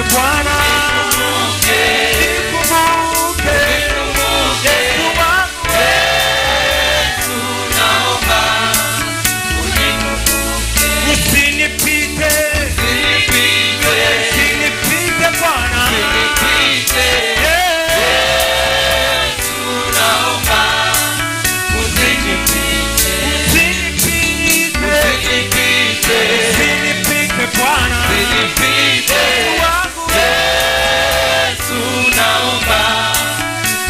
Bwana, nikumbuke Yesu wangu. Naomba unikumbuke. Usinipite, Usinipite, usinipite Bwana. usinipite. Yeah. Yesu, naomba usinipite. Usinipite, Usinipite, usinipite Bwana. usinipite. Yesu wangu. Yesu, naomba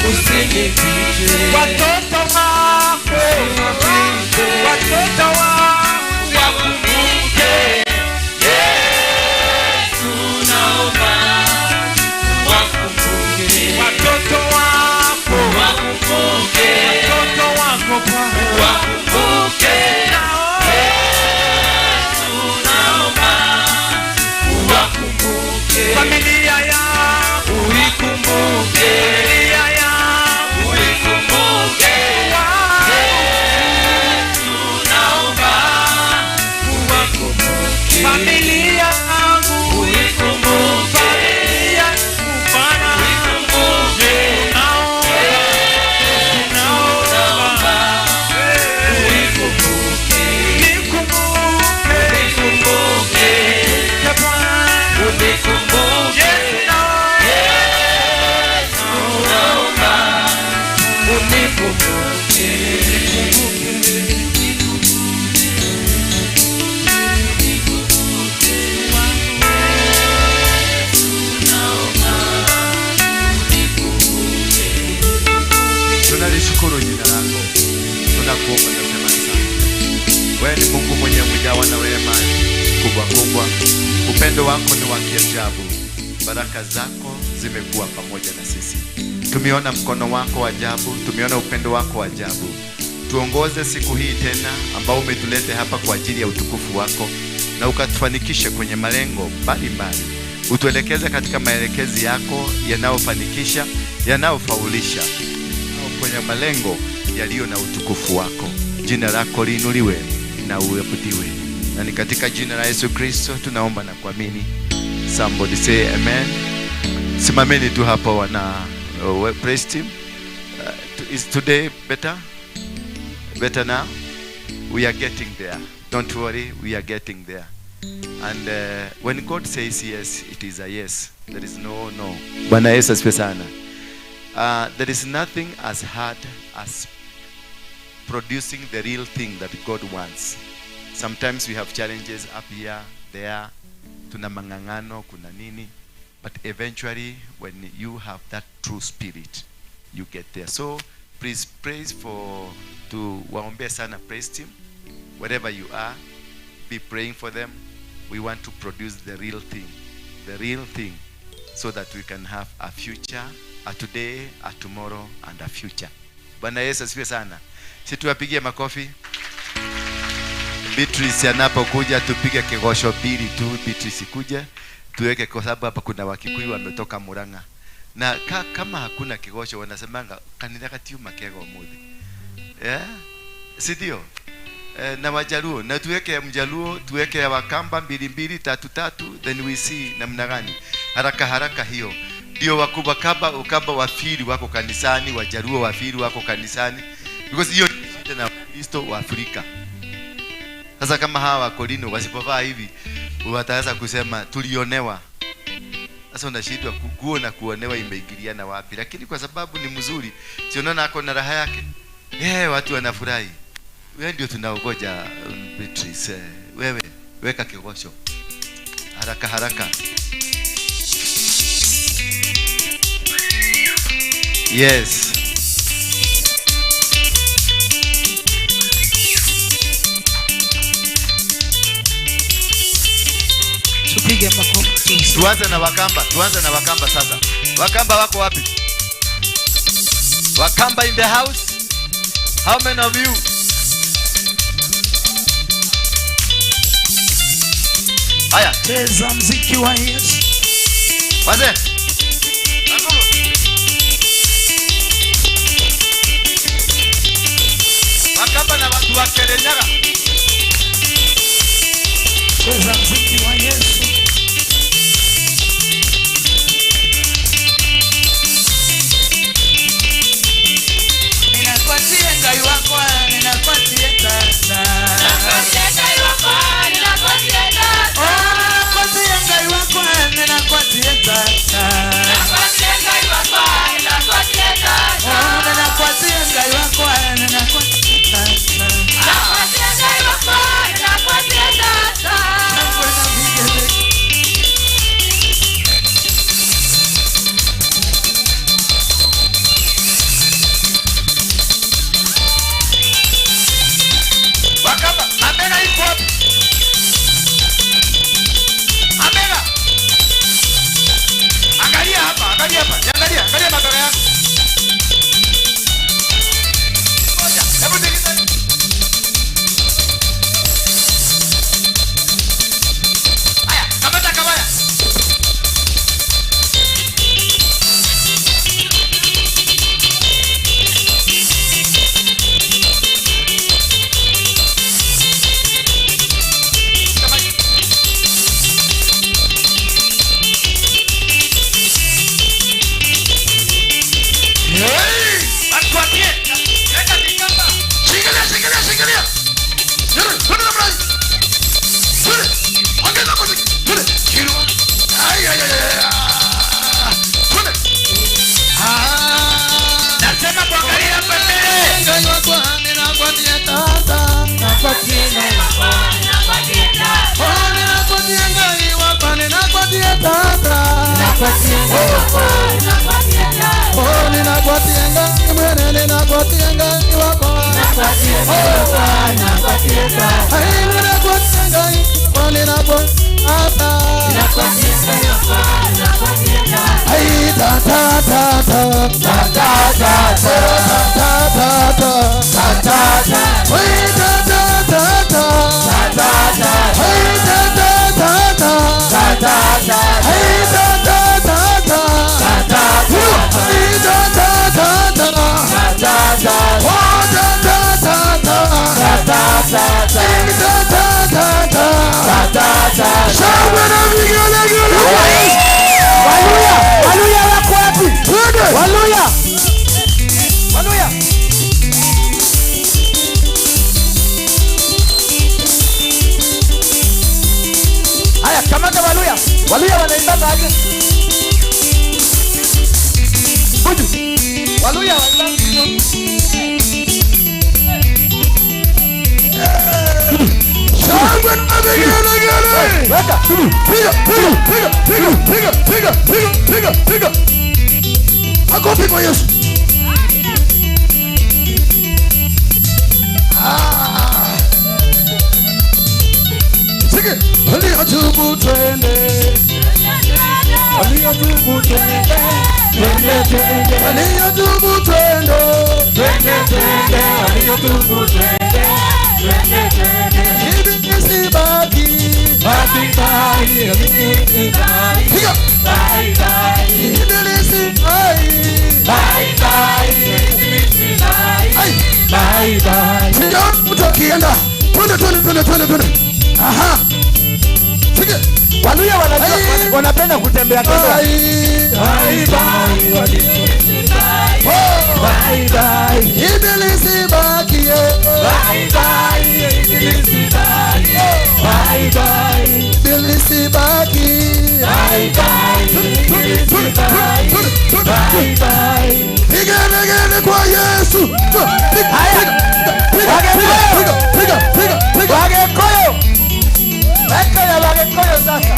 usinipite. Watoto wako, watoto wako, Wakumbuke. Yesu, naomba wakumbuke. Watoto wako, Wakumbuke. Watoto wako Bwana. Wakumbuke. Yesu, naomba wakumbuke. Familia yako, Uikumbuke. Familia yako, Uikumbuke. Yesu, naomba wakumbuke. Familia yangu, Uikumbuke. Familia yangu Bwana. Uikumbuke. Naomba, naomba, Uikumbuke. Nikumbuke, Uikumbuke. Bwana. Unikumbuke. Yesu, naomba. Yesu, naomba unikumbuke. Tunalishukuru jina lako, tunakuomba, tunasema asante. Wewe ni Mungu mwenye kujawa na rehema kubwa kubwa, upendo wako ni wa kiajabu, baraka zako zimekuwa pamoja na sisi. Tumeona mkono wako wa ajabu, tumeona upendo wako wa ajabu. Tuongoze siku hii tena, ambao umetulete hapa kwa ajili ya utukufu wako, na ukatufanikishe kwenye malengo mbalimbali. Utuelekeze katika maelekezi yako yanayofanikisha, yanayofaulisha kwenye malengo yaliyo na utukufu wako. Jina lako liinuliwe na uabudiwe, na ni katika jina la Yesu Kristo tunaomba na kuamini. Somebody say amen. Simameni tu hapo wana praise team. Is today better? Better now? We are getting there. Don't worry, we are getting there. And when God says yes, it is a yes. There is no no. Bwana Yesu asifiwe sana. There is nothing as hard as producing the real thing that God wants. Sometimes we have challenges up here, there, tuna mang'ang'ano, kuna nini. But eventually, when you have that true spirit, you get there. So please praise for to waombee sana praise team. Wherever you are, be praying for them. We want to produce the real thing, the real thing, so that we can have a future, a today, a tomorrow, and a future. Bwana Yesu asifiwe sana. Si tuwapigie makofi. Beatrice anapokuja tupige kigosho mbili tu. Beatrice kuja tuweke, kwa sababu hapa kuna Wakikuyu wametoka Murang'a na kama hakuna kigosho wanasemanga kanitha gatiuma kega umuthi, yeah? Si ndio? Na Wajaluo na tuweke Mjaluo, tuweke ya Wakamba mbili mbili, tatu tatu, then we see namna gani haraka haraka. Hiyo ndio wakubwa kaba ukamba wafili wako kanisani, Wajaluo wafili wako kanisani, because hiyo shida na Kristo wa Afrika. Sasa kama hawa Wakorino wasipovaa hivi wataanza kusema tulionewa. Sasa unashindwa nguo na kuonewa imeingiliana wapi? Lakini kwa sababu ni mzuri, si unaona ako na raha yake? Watu wanafurahi. Wewe ndio tunaogoja, Beatrice. Wewe weka kigosho haraka haraka. Yes. Tupige makofi. Tuanze na Wakamba, tuanze na Wakamba sasa. Wakamba wako wapi? Wakamba in the house? How many of you? Haya, Cheza mziki wa Yesu. Wazee. Nguvu. Wakamba na watu wa Kirinyaga. Cheza mziki wa Yesu. Oh, ninagwatienga mwene, ninagwatienga wakwa. Ai, ninagwatienga, oh, ninagwata. Ai, ta ta ta ta ta ta ta ta ta ta ta ta ta. Ai, ta ta ta ta ta ta. Ai, ta ta ta ta ta ta ta. Ai, ta ta ta ta ta ta. Ai, ta ta ta ta ta ta. Oh, ta ta ta ta ta ta ta. Ai, ta ta ta ta ta ta. Shangwe na vigelegele. Waluya, Waluya wako wapi? Twende. Waluya. Waluya. Haya, kamata Waluya. Waluya wanaimba aje? Buju. Waluya wanaimba. Shangwe na vigelegele. Weka. Piga, piga, piga, piga, piga, piga, piga, piga, piga. Makofi kwa Yesu. Ah. Sige, waliotubu twende. Waliotubu twende, twende, twende. Waliotubu twende. Twende, twende, waliotubu twende, twende, twende. Ibilisi baki. Baki, bye, bye, Piga. bye, bye. Ibilisi ai. Bye, bye, ibilisi bye. Ai. Bye, bye. Sijaona mtu akienda. Twende, twende, twende, twende, twende. Aha. Sige. Waluya wanajua Ai. wanapenda kutembea tembea. Ai. Bye, bye, waliotubu bye. Oh. Bye, bye. Ibilisi baki. Bye, bye, ibilisi bye. Bye, bye. Ibilisi baki. Bye, bye, ibilisi bye. Bye, bye. Vigelegele kwa Yesu. Piga, Haya. piga, piga, piga, piga, piga, piga. Wagekoyo. Weka ya Wagekoyo sasa.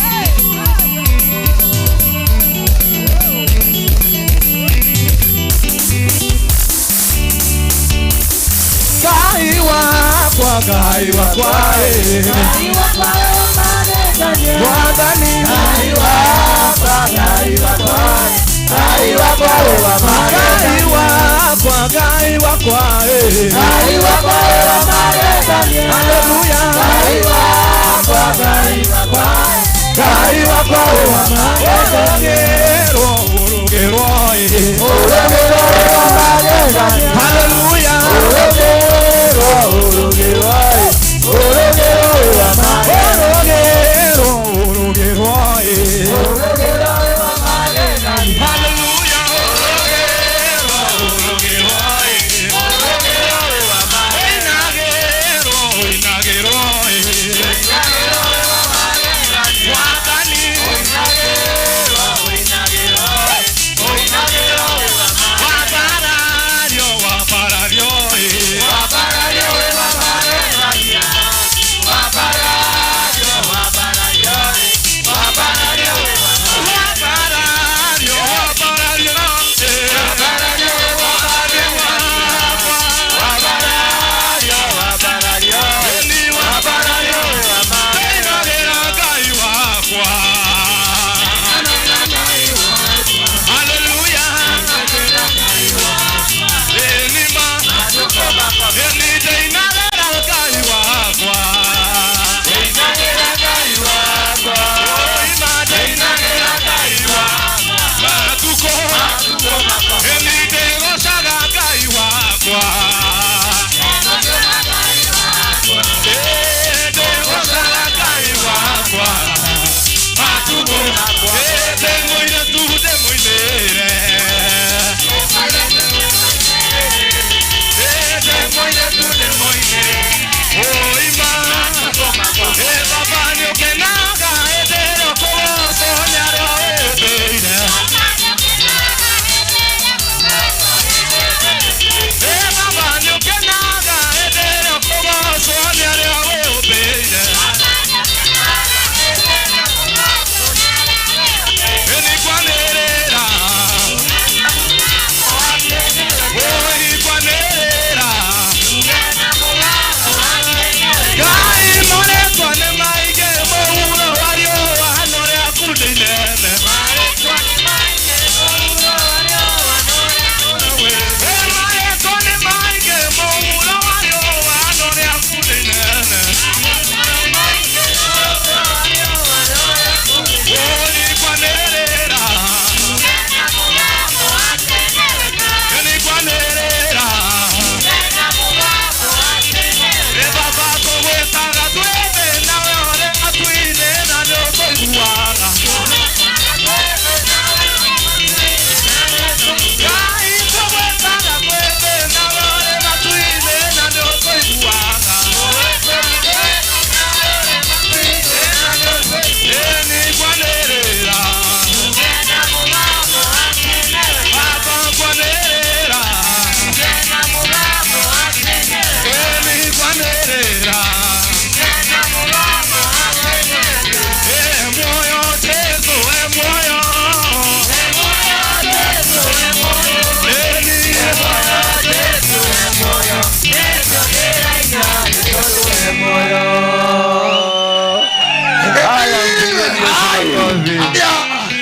Ngai wakwa, Ngai wakwa, eh. Mwathani Ngai wakwa, Ngai wakwa, Ngai wakwa, Ngai wakwa, Ngai wakwa, eh. Haleluya. Ngai wakwa, Ngai wakwa, Ngai wakwa, Ũrũgĩrwo, ũrũgĩrwo, eh. Haleluya. Ũrũgĩrwo, ũrũgĩrwo, eh. Haleluya. Ũrũgĩrwo, ũrũgĩrwo, eh. Inagĩrwo, inagĩrwo, eh. Mwathani.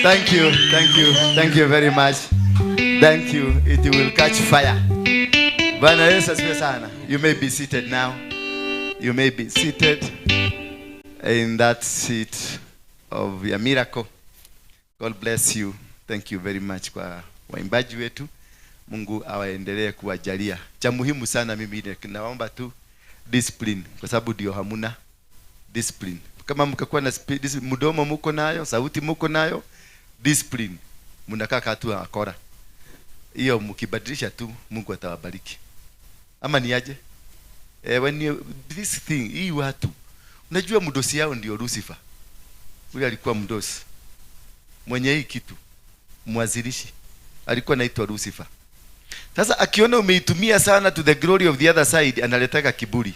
Thank you, thank you, thank you very much. Thank you. It will catch fire. Bwana Yesu asifiwe sana. You may be seated now. You may be seated in that seat of your miracle. God bless you. Thank you very much kwa waimbaji wetu. Mungu awaendelee kuwajalia. Cha muhimu sana mimi naomba tu discipline, kwa sababu ndio hamuna discipline. Kama mkakuwa na mdomo muko nayo, sauti muko nayo, discipline, mnakaa katu akora. Hiyo mkibadilisha tu Mungu atawabariki. Ama ni aje? When you, this thing, hii watu, unajua mdosi yao ndio Lucifer. Yule alikuwa mdosi. Mwenye hii kitu, mwazilishi. Alikuwa anaitwa Lucifer. Sasa akiona umeitumia sana to the glory of the other side, analetaka kiburi.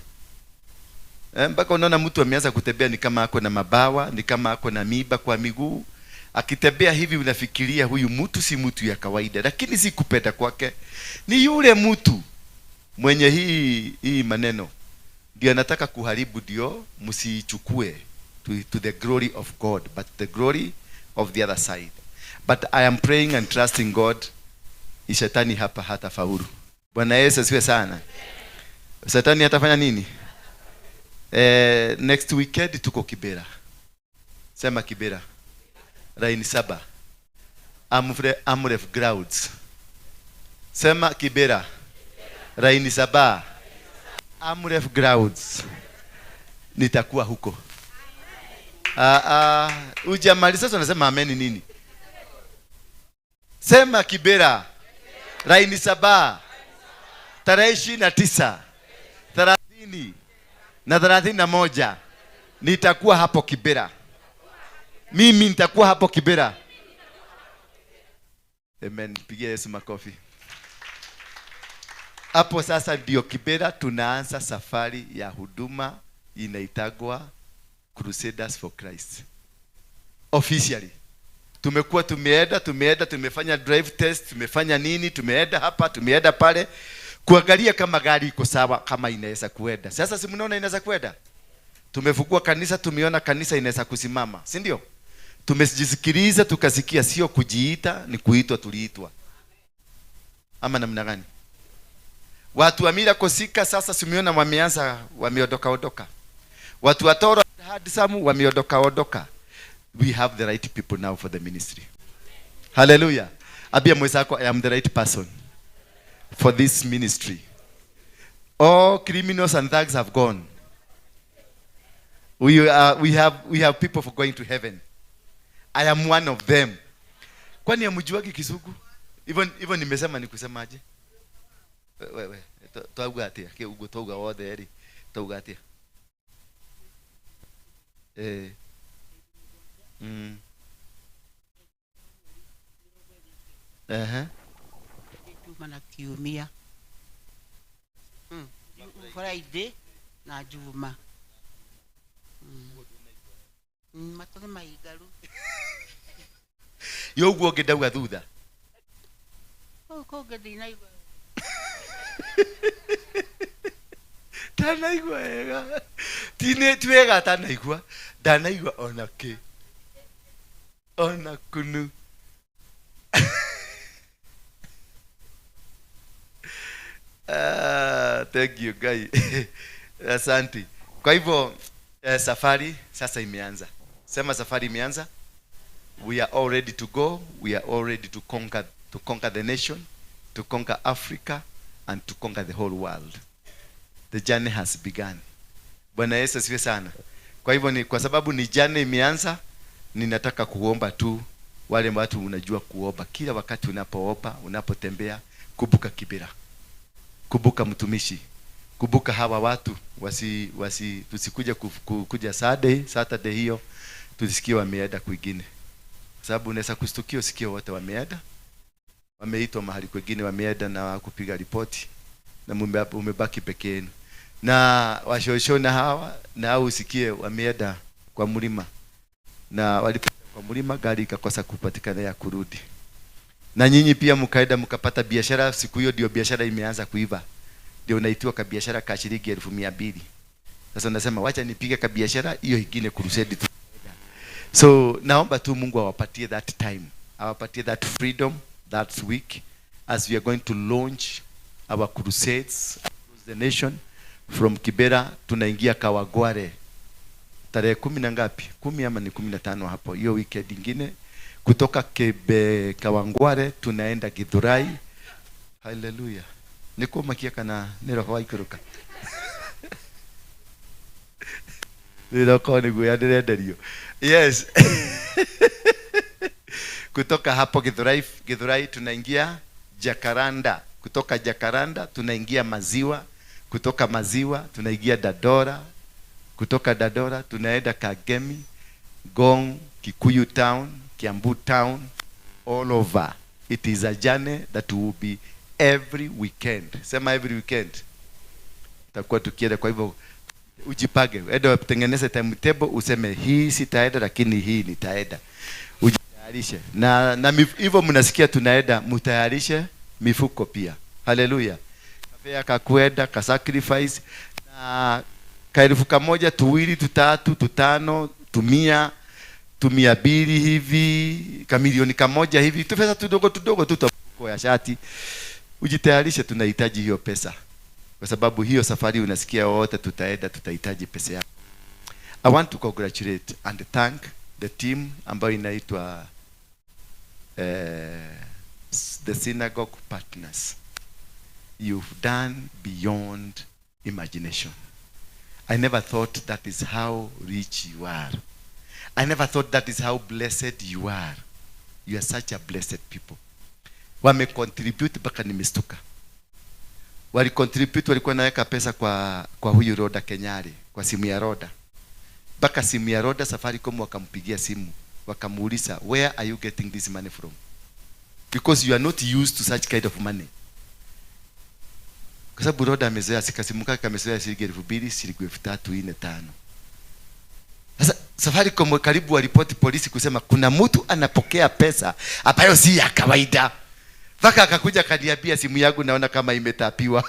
Mpaka unaona mtu ameanza kutembea ni kama ako na mabawa, ni kama ako na miba kwa miguu. Akitembea hivi unafikiria huyu mtu si mtu ya kawaida, lakini si kupenda kwake. Ni yule mtu mwenye hii maneno ndio anataka kuharibu, ndio msiichukue to the glory of God, but the glory of the other side. But I am praying and trusting God, shetani hapa hatafaulu. Bwana Yesu asifiwe sana. Shetani hatafanya nini? Next weekend tuko Kibera. Sema Kibera. Line 7. Amref Grounds. Sema Kibera. Line 7. Amref Grounds. Nitakuwa huko. Ujamali sasa unasema amen nini? Sema Kibera. Line 7. Tarehe 29, 30 na 31 nitakuwa hapo Kibera. Mimi nitakuwa hapo Kibera. Amen. Pigia Yesu makofi. Hapo sasa ndio Kibera tunaanza safari ya huduma inaitagwa Crusaders for Christ. Officially. Tumekuwa tumeenda, tumefanya drive test, tumefanya nini, tumeenda hapa, tumeenda pale kuangalia kama gari iko sawa, kama inaweza kuenda. Sasa si mnaona inaweza kuenda? Tumefungua kanisa, tumeona kanisa inaweza kusimama, si ndio? Tumejisikiliza tukasikia sio kujiita, ni kuitwa tuliitwa. Ama namna gani? Watu wa Miracle Seeker sasa si mmeona wameanza, wameondoka ondoka. Watu wa Toro Handsome wameondoka ondoka. We have the right people now for the ministry. Hallelujah. Abia mwenzako, I am the right person for this ministry. All criminals and thugs have gone. We have people for going to heaven. I am one of them. Kwani hamjuagi Kizungu? Even nimesema ni kusemaje? Wewe twauga atia? Ke ugo twauga wothe eri. Twauga atia? Juma na kiumia. Friday na Juma. Matone maigaru. Yo uguo ngindauga thutha. Uko ngindinaigua. Tanaigua wega. Tine twega tanaigua. Ndanaigua ona ki. Ona kunu. Thank you guy. Asante. Kwa hivyo safari sasa imeanza. Sema safari imeanza. We are all ready to go. We are all ready to conquer the nation, to conquer Africa, and to conquer the whole world. The journey has begun. Bwana Yesu asifiwe sana. Kwa hivyo ni kwa sababu ni journey imeanza, ninataka kuomba tu wale watu unajua kuomba. Kila wakati unapoomba, unapotembea, kumbuka Kibera. Kumbuka mtumishi. Kumbuka hawa watu wasi tusikuja kuja Saturday hiyo tulisikia wameenda kwingine. Sababu unaweza kustukia usikie wote wameenda. Wameitwa mahali kwingine, wameenda na kupiga ripoti na umebaki peke yenu. Na washoshona hawa na hao usikie wameenda kwa mlima. Na walipita kwa mlima gari ikakosa kupatikana ya kurudi. Na nyinyi pia mkaenda mkapata biashara, siku hiyo ndio biashara imeanza kuiva. Ndio unaitiwa ka biashara ka shilingi 200,000. Sasa unasema wacha nipige ka biashara hiyo ingine crusade tu. So naomba tu Mungu awapatie that time, awapatie that freedom that week as we are going to launch our crusades across the nation. From Kibera tunaingia Kawangware tarehe 10 na ngapi, 10 ama ni 15 hapo, hiyo weekend ingine. Kutoka Kawangware tunaenda Githurai. Haleluya. Nikumakia kana nĩ roho waikũrũka, nĩrokorwo nĩ guoya ndĩrenderio. Yes. Kutoka hapo Githurai, Githurai tunaingia Jacaranda. Kutoka Jacaranda tunaingia Maziwa. Kutoka Maziwa tunaingia Dandora. Kutoka Dandora tunaenda Kangemi, Ngong, Kikuyu Town, Kiambu Town, all over. It is a journey that will be every weekend. Sema every weekend. Tutakuwa tukienda, kwa hivyo ujipange, enda utengeneze timetable, useme hii sitaenda lakini hii nitaenda. Ujitayarishe. Na hivyo mnasikia tunaenda, mtayarishe mifuko pia. Haleluya. Kafea kakwenda, ka sacrifice na kaelfu kamoja, tuwili, tutatu, tutano, tumia, 200 hivi, kamilioni kamoja hivi, tu pesa tudogo tudogo tu kwa ya shati. Ujitayarishe, tunahitaji hiyo pesa. Kwa sababu hiyo safari unasikia wote tutaenda, tutahitaji pesa yako. I want to congratulate and thank the team ambayo inaitwa the Synagogue Partners. You've done beyond imagination. I never thought that is how rich you are. I never thought that is how blessed you are. You are such a blessed people. Wame contribute mpaka nimestuka. Wali contribute, walikuwa naweka pesa kwa huyu Roda Kenyari, kwa simu ya Roda. Mpaka simu ya Roda Safaricom wakampigia simu, wakamuuliza, where are you getting this money from? Because you are not used to such kind of money. Kwa sababu Roda amezoea, simu kake amezoea shilingi 2000, shilingi 3000, 4, 5. Sasa Safaricom karibu waripoti polisi kusema kuna mtu anapokea pesa ambayo si ya kawaida. Mpaka akakuja akaniambia simu yangu naona kama imetapiwa.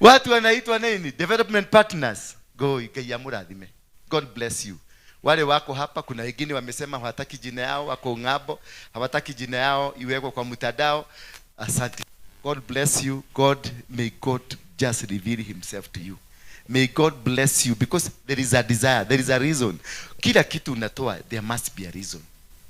Watu wanaitwa nini? Development partners. Go Ngai amurathime. God bless you. Wale wako hapa, kuna wengine wamesema hawataki jina yao, wako ng'ambo, hawataki jina yao iwekwe kwa mtandao. Asante. God bless you. May God just reveal himself to you. May God bless you because there is a desire, there is a reason. Kila kitu unatoa, there must be a reason.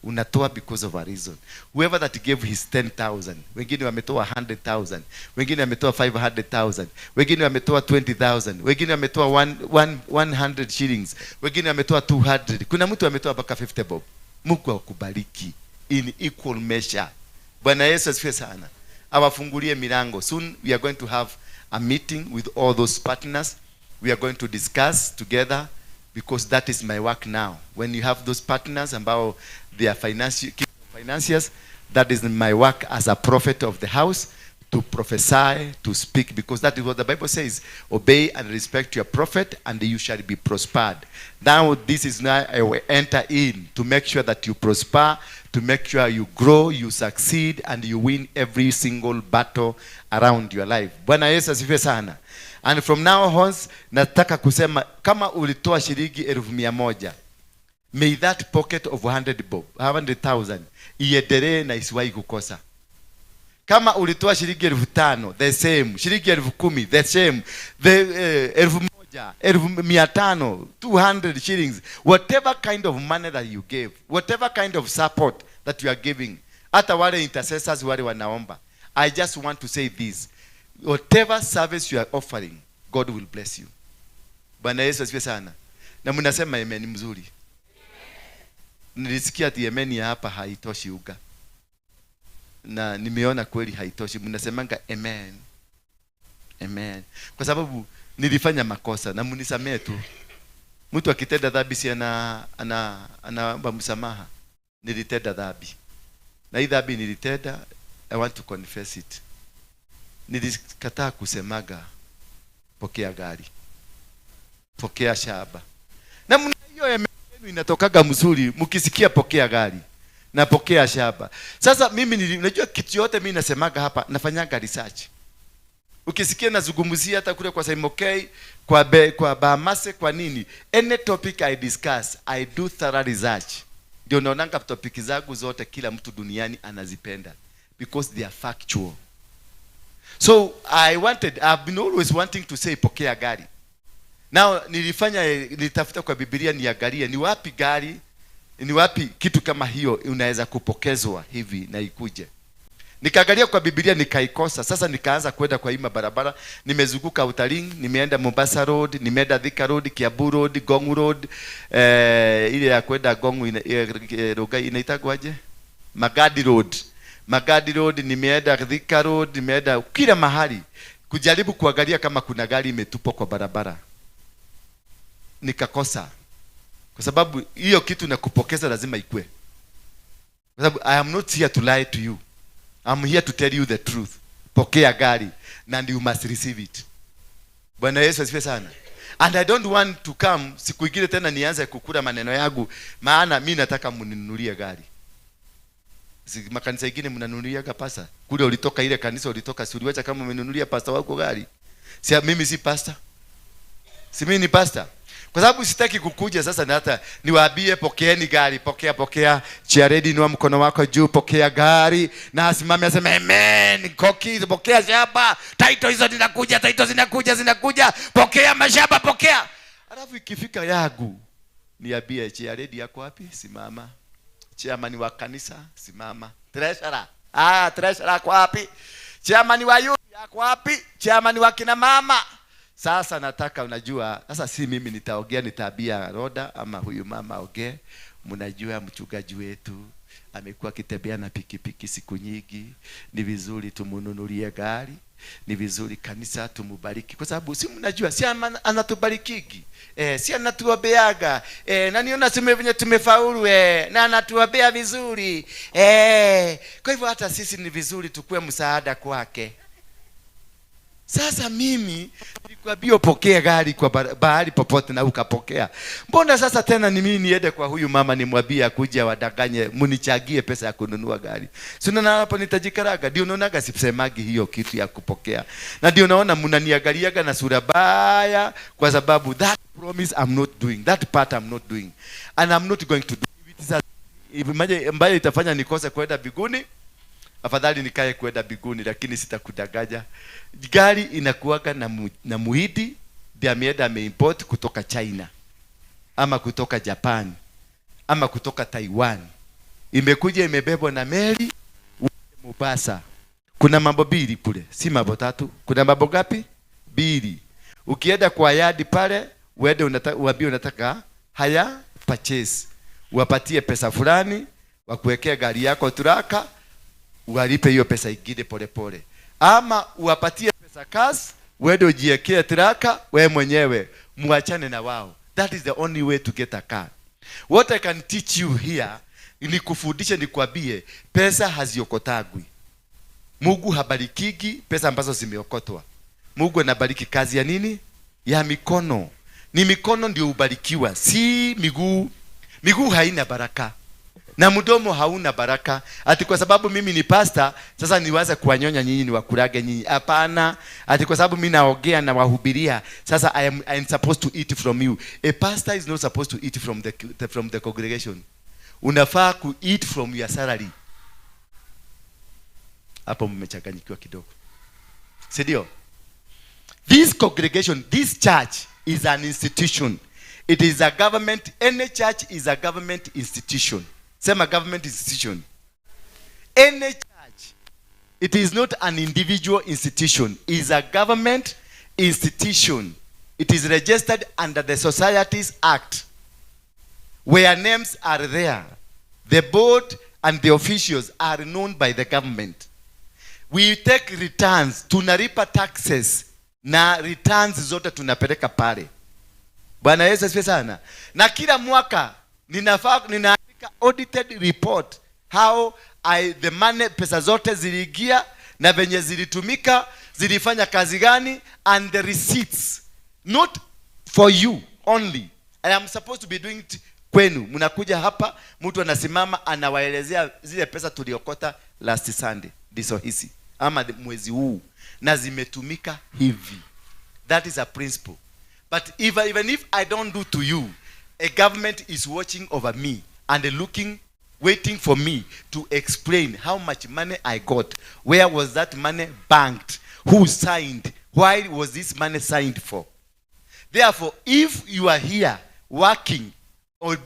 Unatoa because of a reason. Whoever that gave his 10,000, wengine wametoa 100,000, wengine wametoa 500,000, wengine wametoa 20,000, wengine wametoa 100 shillings, wengine wametoa 200. Kuna mtu ametoa mpaka 50 bob. Mungu akubariki in equal measure. Bwana Yesu asifiwe sana. Awafungulie milango. Soon we are going to have a meeting with all those partners. We are going to discuss together because that is my work now. When you have those partners ambao they are financiers, that is my work as a prophet of the house, to prophesy, to speak, because that is what the Bible says. Obey and respect your prophet and you shall be prospered. Now this is now I will enter in to make sure that you prosper, to make sure you grow, you succeed, and you win every single battle around your life. Bwana Yesu asifiwe sana. And from now on, nataka kusema kama ulitoa shilingi 100,000, may that pocket of 100 bob, 100,000 iendelee na isiwahi kukosa. Kama ulitoa shilingi 5,000, the same, shilingi 10,000, the same, the 1,000, 500, 200 shillings, whatever kind of money that you gave, whatever kind of support that you are giving, hata wale intercessors wale wanaomba, I just want to say this, whatever service you are offering, God will bless you. Bwana Yesu asifiwe sana. Na mnasema amen mzuri. Nilisikia ati amen ya hapa haitoshi uga. Na nimeona kweli haitoshi. Mnasemanga amen. Amen. Kwa sababu nilifanya makosa na mnisamee tu. Mtu akitenda dhambi si anaomba msamaha. Nilitenda dhambi. Na hii dhambi nilitenda, I want to confess it. Nilikataa kusemaga pokea gari, pokea shamba. Na mna hiyo yenu inatokaga mzuri mkisikia pokea gari na pokea shamba. Sasa mimi unajua kitu yote mimi nasemaga hapa, nafanyaga research. Ukisikia nazungumzia hata kule kwa Saimokei, kwa Bahamase, kwa nini, any topic I discuss, I do thorough research. Ndio naonanga topic zangu zote kila mtu duniani anazipenda because they are factual. So I've been always wanting to say pokea gari. Now nilitafuta kwa Biblia niangalie ni wapi gari, ni wapi kitu kama hiyo unaweza kupokezwa hivi na ikuje. Nikaangalia kwa Biblia nikaikosa. Sasa nikaanza kwenda kwa hii barabara, nimezunguka Outer, nimeenda Mombasa Road, nimeenda Thika Road, Kiambu Road, Ngong Road, ile ya kwenda Ngong Rongai inaitagwaje? Magadi Road. Magadi Road, nimeenda Thika Road, nimeenda kila mahali kujaribu kuangalia kama kuna gari imetupwa kwa barabara. Nikakosa. Kwa sababu hiyo kitu na kupokeza lazima ikue. Kwa sababu I am not here to lie to you. I'm here to tell you the truth. Pokea gari and you must receive it. Bwana Yesu asifiwe sana. And I don't want to come siku ingine tena nianze kukula maneno yangu, maana mi nataka mninunulie gari. Makanisa ingine mnanunuliaga pasta. Kule ulitoka, ile kanisa ulitoka, si uliwacha kama umenunulia pasta wako gari? Si mimi si pasta? Si mimi ni pasta? Kwa sababu sitaki kukuja sasa na hata niwaambie pokeeni gari, pokea, pokea, chairlady inua mkono wako juu, pokea gari, na asimame aseme amen, koki, pokea shamba, title hizo zinakuja, title zinakuja, zinakuja, pokea mashamba, pokea. Alafu ikifika yangu niambie chairlady yako wapi? Simama. Chairman wa kanisa, simama. Treasurer. Treasurer yako wapi? Chairman wa youth yako wapi? Chairman wa kina mama. Sasa nataka, unajua, sasa si mimi nitaongea, nitaambia Roda ama huyu mama ongee. Mnajua mchungaji wetu amekuwa akitembea na pikipiki siku nyingi, ni vizuri tumununulie gari, ni vizuri kanisa tumubariki, kwa sababu si mnajua si anatubarikigi, si anatuombeaga, na niona sime venye tumefaulu, na anatuombea vizuri, kwa hivyo hata sisi ni vizuri tukue msaada kwake. Sasa mimi nilikwambia upokee gari kwa bahari popote na ukapokea. Mbona sasa tena ni mimi niende kwa huyu mama nimwambie akuje wadanganye mnichagie pesa ya kununua gari? Si unaona hapo nitajikaraga? Ndio unaonaga sisemagi hiyo kitu ya kupokea. Na ndio naona mnaniangaliaga na sura baya, kwa sababu that promise I'm not doing. That part I'm not doing. And I'm not going to do it. If ambayo itafanya nikose kwenda mbinguni, afadhali nikae kwenda mbinguni, lakini sitakudanganya. Gari inakuwaga na muhidi ndiye ameenda ameimport kutoka China ama kutoka Japan ama kutoka Taiwan. Imekuja imebebwa na meli Mombasa. Kuna mambo mbili kule, si mambo tatu. Kuna mambo ngapi? Mbili. Ukienda kwa yadi pale, uende uambie unataka hire purchase. Uwapatie pesa fulani, wakuwekea gari yako turaka, uwalipe hiyo pesa ingine pole pole. Ama uwapatie pesa cash, uende ujiwekee traka wewe mwenyewe, muachane na wao. That is the only way to get a car. What I can teach you here ni kufundisha, nikwambie pesa haziokotagwi. Mungu habarikigi pesa ambazo zimeokotwa. Mungu anabariki kazi ya nini? Ya mikono. Ni mikono ndio ubarikiwa, si miguu. Miguu haina baraka. Na mdomo hauna baraka. Ati kwa sababu mimi ni pastor, sasa niwaze kuwanyonya nyinyi, niwakurage nyinyi. Hapana. Ati kwa sababu mimi naongea na wahubiria, sasa I am supposed to eat from you. A pastor is not supposed to eat from the congregation. Unafaa ku eat from your salary. Hapo mmechanganyikiwa kidogo. Si ndio? This congregation, this church is an institution. It is a government. Any church is a government institution. Sema government institution. Any church, it is not an individual institution. It is a government institution. It is registered under the Societies Act, where names are there. The board and the officials are known by the government. We take returns, tunalipa taxes, na returns zote tunapeleka pale. Bwana Yesu asifiwe sana. Na kila mwaka ninaandika audited report how the money, pesa zote ziliingia na venye zilitumika, zilifanya kazi gani, and the receipts. Not for you only. I am supposed to be doing it kwenu. Mnakuja hapa, mtu anasimama anawaelezea zile pesa tuliokota last Sunday. Ndizo hizi. ama mwezi huu na zimetumika hivi. That is a principle. But even if I don't do to you, a government is watching over me and looking, waiting for me to explain how much money I got, where was that money banked, who signed, why was this money signed for. Therefore, if you are here working or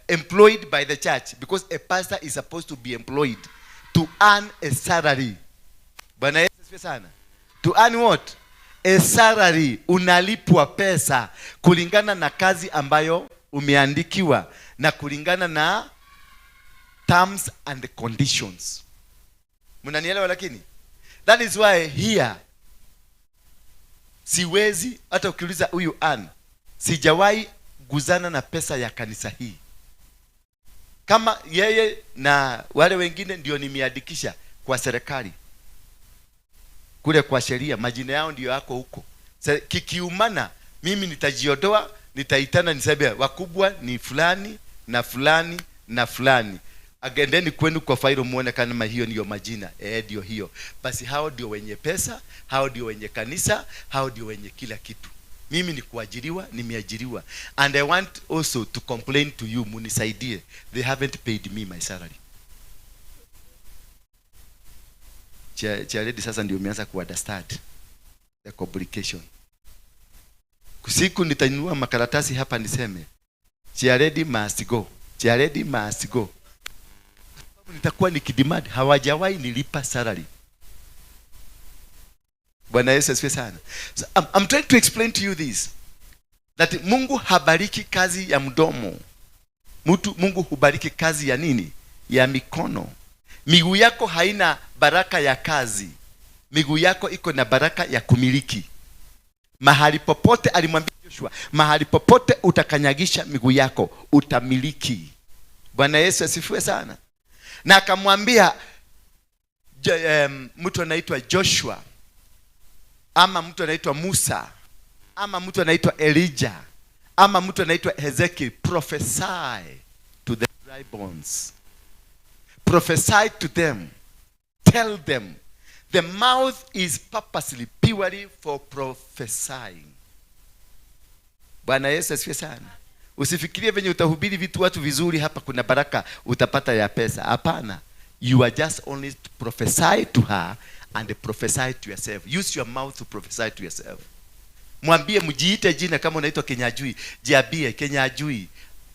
employed by the church, because a pastor is supposed to be employed to earn a salary. Bwana Yesu asifiwe sana. To earn what? A salary. Unalipwa pesa kulingana na kazi ambayo umeandikiwa na kulingana na terms and conditions. Mnanielewa lakini? That is why here siwezi, hata ukiuliza huyu Ann, sijawahi guzana na pesa ya kanisa hii. Kama yeye na wale wengine ndio nimeandikisha kwa serikali kule kwa sheria, majina yao ndio yako huko. Kikiumana mimi nitajiondoa, nitaitana niseme wakubwa ni fulani na fulani na fulani. Agendeni kwenu kwa failo muone kama hiyo ndiyo majina. Ndio hiyo. Basi hao ndio wenye pesa, hao ndio wenye kanisa, hao ndio wenye kila kitu. Mimi ni kuajiriwa, nimeajiriwa. And I want also to complain to you, munisaidie. They haven't paid me my salary. Chairlady sasa ndio umeanza ku understand the complication. Siku nitainua makaratasi hapa niseme Chairlady must go. Chairlady must go. Nitakuwa nikidemand, hawajawahi nilipa salary. Bwana Yesu asifiwe sana. So, I'm trying to explain to you this, that Mungu habariki kazi ya mdomo. Mungu hubariki kazi ya nini? Ya mikono. Miguu yako haina baraka ya kazi. Miguu yako iko na baraka ya kumiliki. Mahali popote, alimwambia Joshua, mahali popote utakanyagisha miguu yako utamiliki. Bwana Yesu asifiwe sana. Na akamwambia mtu anaitwa Joshua, ama mtu anaitwa Musa, ama mtu anaitwa Elijah, ama mtu anaitwa Ezekiel, prophesy to the dry bones. Prophesy to them. Tell them. The mouth is purposely, purely for prophesying. Bwana Yesu asifiwe sana. Usifikirie venye utahubiri vitu watu vizuri hapa kuna baraka utapata ya pesa. Hapana. You are just only to prophesy to her and prophesy to yourself. Use your mouth to prophesy to yourself. Mwambie, mjiite jina kama unaitwa Kenyajui. Jiambie Kenyajui,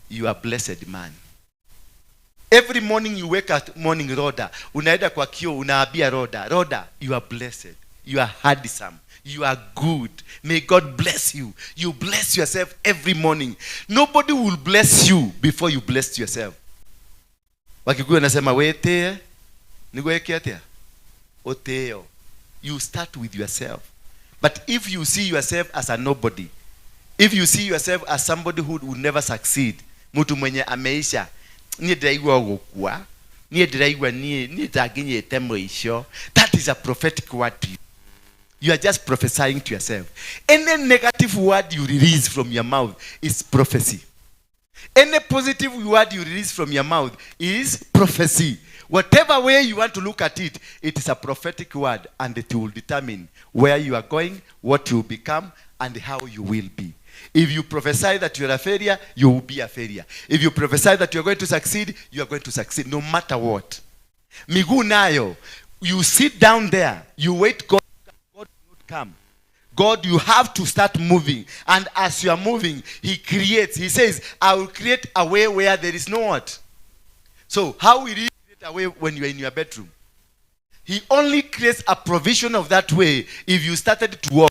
you are blessed man. Every morning you wake up morning, Roda, unaenda kwa kioo unaambia Roda, Roda, you are blessed. You are handsome. You are good. May God bless you. You bless yourself every morning. Nobody will bless you before you bless yourself. Wakikuyu wanasema wetee, nigweke atia? Oteo. You start with yourself. But if you see yourself as a nobody, if you see yourself as somebody who will never succeed, mtu mwenye ameisha, niĩ ndĩraigua gũkua, niĩ ndĩraigua niĩ ndanginyĩte mũico, that is a prophetic word to you. You are just prophesying to yourself. Any negative word you release from your mouth is prophecy. Any positive word you release from your mouth is prophecy. Whatever way you want to look at it, it is a prophetic word, and it will determine where you are going, what you become, and how you will be. If you prophesy that you are a failure, you will be a failure. If you prophesy that you are going to succeed, you are going to succeed, no matter what. Miguu nayo, you sit down there, you wait God, God will not come. God, you have to start moving. And as you are moving, he creates. He says, I will create a way where there is no what. So how will he create a way when you are in your bedroom? He only creates a provision of that way if you started to walk.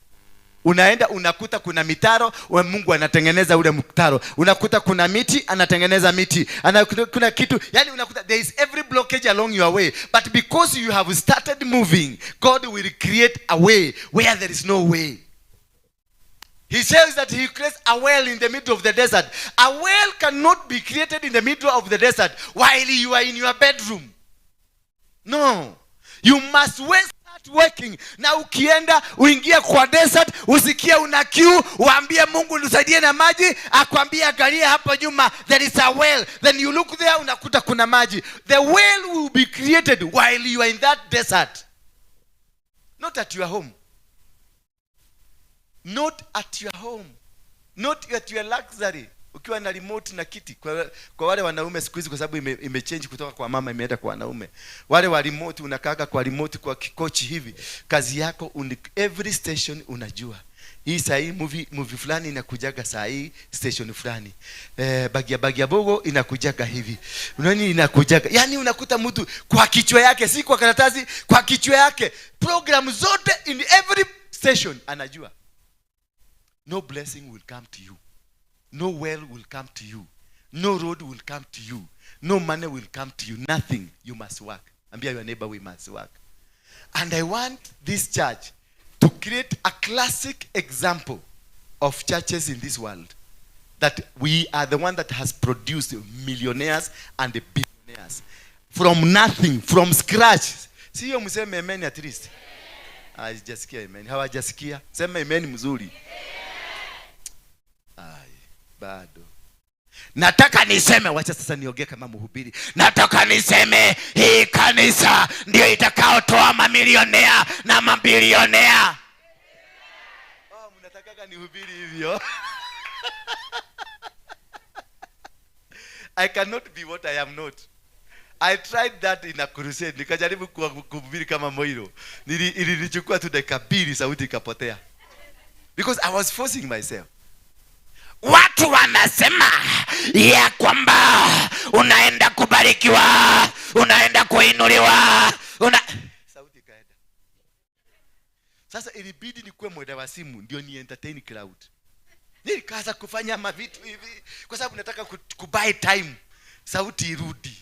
Unaenda unakuta kuna mitaro, wa Mungu anatengeneza ule mtaro. Unakuta kuna miti, anatengeneza miti. Anakuta kuna kitu, yani unakuta there is every blockage along your way. But because you have started moving, God will create a way where there is no way. He says that he creates a well in the middle of the desert. A well cannot be created in the middle of the desert while you are in your bedroom. No. You must wait. Working. Na ukienda uingie kwa desert, usikie una kiu, uambie Mungu nisaidie na maji, akwambie angalia hapo nyuma there is a well. Then you look there unakuta kuna maji. The well will be created while you are in that desert. Not at your home. Not at your home. Not at your luxury. Ukiwa na remote na kiti kwa wale wanaume siku hizi, kwa sababu imechange kutoka kwa mama imeenda kwa wanaume. Wale wa remote, unakaaga kwa remote kwa kikochi hivi. Kazi yako every station unajua. Hii saa hii movie fulani inakujaga saa hii station fulani. Bagia Bagia Bogo inakujaga hivi. Unani inakujaga. Yaani unakuta mtu kwa kichwa yake, si kwa karatasi, kwa kichwa yake. Program zote in every station anajua. No blessing will come to you. No well will come to you. No road will come to you. No money will come to you. Nothing. You must work. Ambia your neighbor, we must work. And I want this church to create a classic example of churches in this world. That we are the one that has produced millionaires and billionaires. From nothing, from scratch. Sio mseme amen at least. Hajasikia amen. Hawajasikia. Sema amen mzuri. Ai, bado. Nataka niseme, wacha sasa niongee kama mhubiri. Nataka niseme hii kanisa ndio itakaotoa mamilionea na mabilionea. Oh, mnatakaga nihubiri hivyo? I cannot be what I am not. I tried that in a crusade. Nikajaribu kuhubiri kama Moiro. Ilinichukua tu dakika 2, sauti ikapotea. Because I was forcing myself. Watu wanasema ya kwamba unaenda kubarikiwa, unaenda kuinuliwa, sauti ikaenda. Sasa ilibidi nikuwe mwenda wa simu ndio ni entertain crowd. Nilikaanza kufanya mavitu hivi kwa sababu nataka kubuy time, sauti irudi.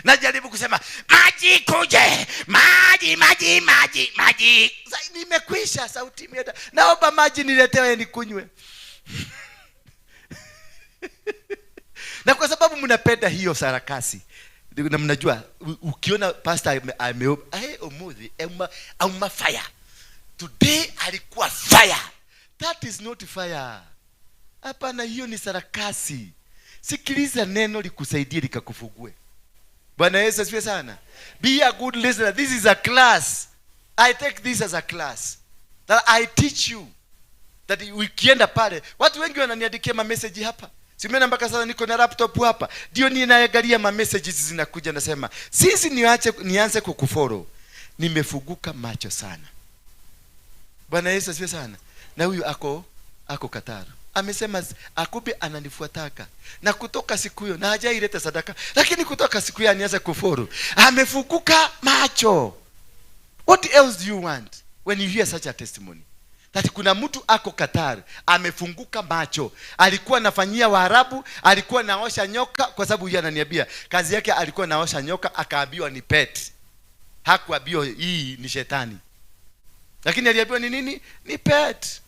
Najaribu kusema maji kuje, maji, maji, maji, maji. Sasa nimekwisha, sauti imeenda. Naomba maji niletewe nikunywe. Na kwa sababu mnapenda hiyo sarakasi, na mnajua ukiona pastor omuthi, auma fire. Today alikuwa fire. That is not fire. Hapana, hiyo ni sarakasi. Sikiliza neno likusaidie likakufugue. Bwana Yesu asifiwe sana. Be a good listener. This is a class. I take this as a class that I teach you. That ukienda pale, watu wengi wananiandikia ma message hapa. Simeona mpaka sasa niko na laptop hapa. Ndio ninaangalia ma messages zinakuja, nasema, sisi nianze kukufollow. Nimefuguka macho sana. Bwana Yesu asifiwe sana. Na huyu ako Qatar. Amesema Akubi ananifuataka. Na kutoka siku hiyo na hajaileta sadaka, lakini kutoka siku hiyo anianza kufollow. Amefuguka macho. What else do you want when you hear such a testimony? That kuna mtu ako Qatar, amefunguka macho. Alikuwa anafanyia Waarabu, alikuwa anaosha nyoka, kwa sababu yeye ananiambia kazi yake alikuwa anaosha nyoka, akaambiwa ni pet. Hakuambiwa hii ni shetani. Lakini aliambiwa ni nini? Ni pet.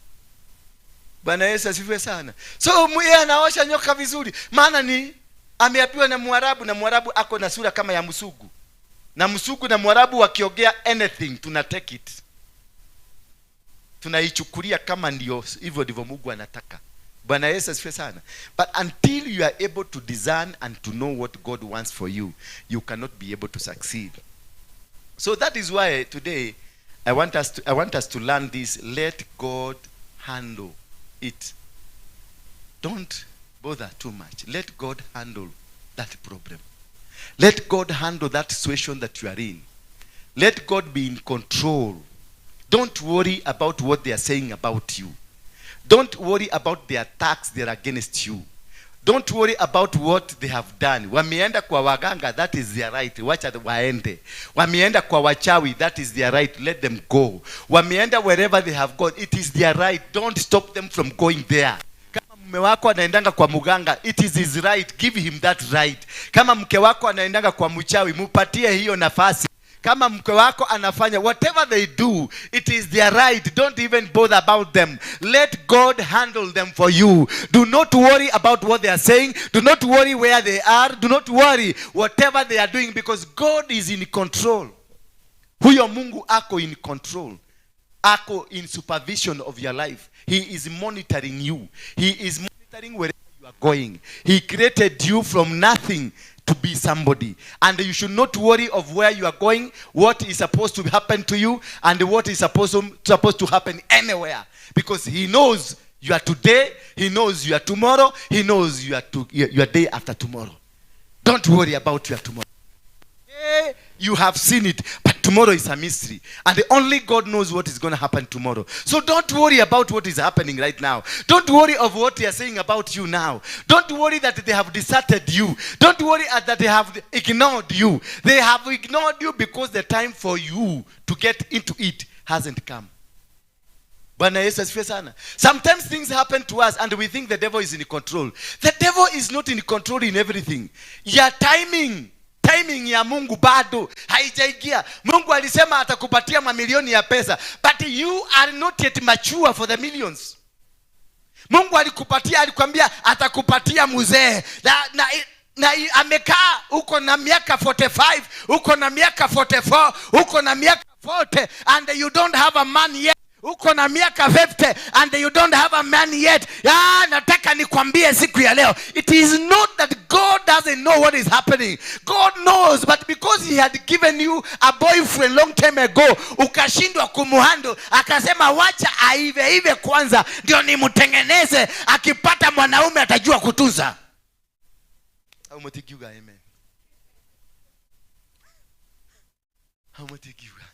Bwana Yesu asifiwe sana. So yeye anaosha nyoka vizuri, maana ni ameambiwa na Mwarabu, na Mwarabu ako na sura kama ya Msugu. Na Msugu na Mwarabu wakiongea anything tuna take it. Tunaichukulia kama ndio hivyo ndivyo Mungu anataka. Bwana Yesu asifiwe sana. But until you are able to discern and to know what God wants for you, you cannot be able to succeed. So that is why today I want us to learn this. Let God handle it. Don't bother too much. Let God handle that problem. Let God handle that situation that you are in. Let God be in control. Don't worry about what they are saying about you. Don't worry about the attacks they are against you. Don't worry about what they have done. Wameenda kwa waganga, that is their right. Wacha waende. Wameenda kwa wachawi, that is their right. Let them go. Wameenda wherever they have gone, it is their right. Don't stop them from going there. Kama mume wako anaendanga kwa muganga, it is his right. Give him that right. Kama mke wako anaendanga kwa mchawi, mupatie hiyo nafasi. Kama mke wako anafanya whatever they do, it is their right. Don't even bother about them. Let God handle them for you. Do not worry about what they are saying. Do not worry where they are. Do not worry whatever they are doing, because God is in control. Huyo Mungu ako in control. Ako in supervision of your life. He is monitoring you. He is monitoring wherever you are going. He created you from nothing to be somebody, and you should not worry of where you are going, what is supposed to happen to you, and what is supposed to happen anywhere, because he knows you are today, he knows you are tomorrow, he knows you are your day after tomorrow. Don't worry about your tomorrow. Today you have seen it, but tomorrow is a mystery, and only God knows what is going to happen tomorrow. So don't worry about what is happening right now. Don't worry of what they are saying about you now. Don't worry that they have deserted you. Don't worry that they have ignored you. They have ignored you because the time for you to get into it hasn't come. Bwana Yesu asifiwe sana. Sometimes things happen to us and we think the devil is in control. The devil is not in control in everything. Your timing ya Mungu bado haijaingia. Mungu alisema atakupatia mamilioni ya pesa, but you are not yet mature for the millions. Mungu alikupatia, alikwambia atakupatia mzee na amekaa, uko na miaka 45, uko na miaka 44, uko na miaka 40, and you don't have a man yet. Uko na miaka 50 and you don't have a man yet. Ya, nataka nikwambie siku ya leo, it is not that God doesn't know what is happening. God knows, but because he had given you a boyfriend long time ago, ukashindwa kumuhandle, akasema wacha aive ive kwanza ndio nimtengeneze, akipata mwanaume atajua kutunza. Au mtikiuga amen? Au mtikiuga?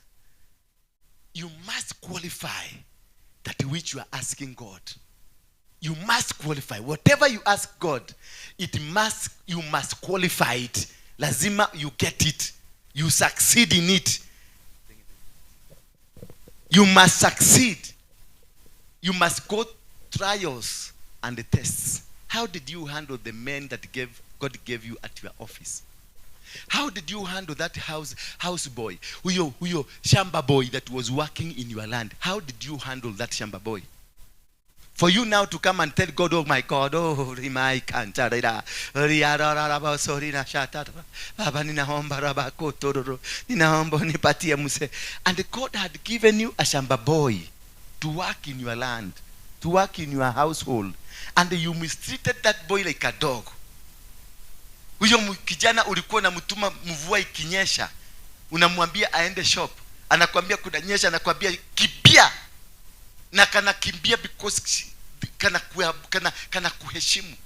You must qualify that which you are asking God. You must qualify. Whatever you ask God, you must qualify it. Lazima you get it. You succeed in it. You must succeed. You must go trials and the tests. How did you handle the men that God gave you at your office? How did you handle that house boy? Huyo shamba boy that was working in your land. How did you handle that shamba boy? For you now to come and tell God, oh my God, oh, rimai kantarira, riarararaba, sorry, na shatara, baba, ninaomba, raba, kotororo, ninaomba, nipatie mse. And God had given you a shamba boy to work in your land, to work in your household. And you mistreated that boy like a dog. Huyo kijana ulikuwa unamtuma mvua ikinyesha, unamwambia aende shop, anakuambia kunanyesha, anakuambia kimbia, na kanakimbia because kana kuheshimu.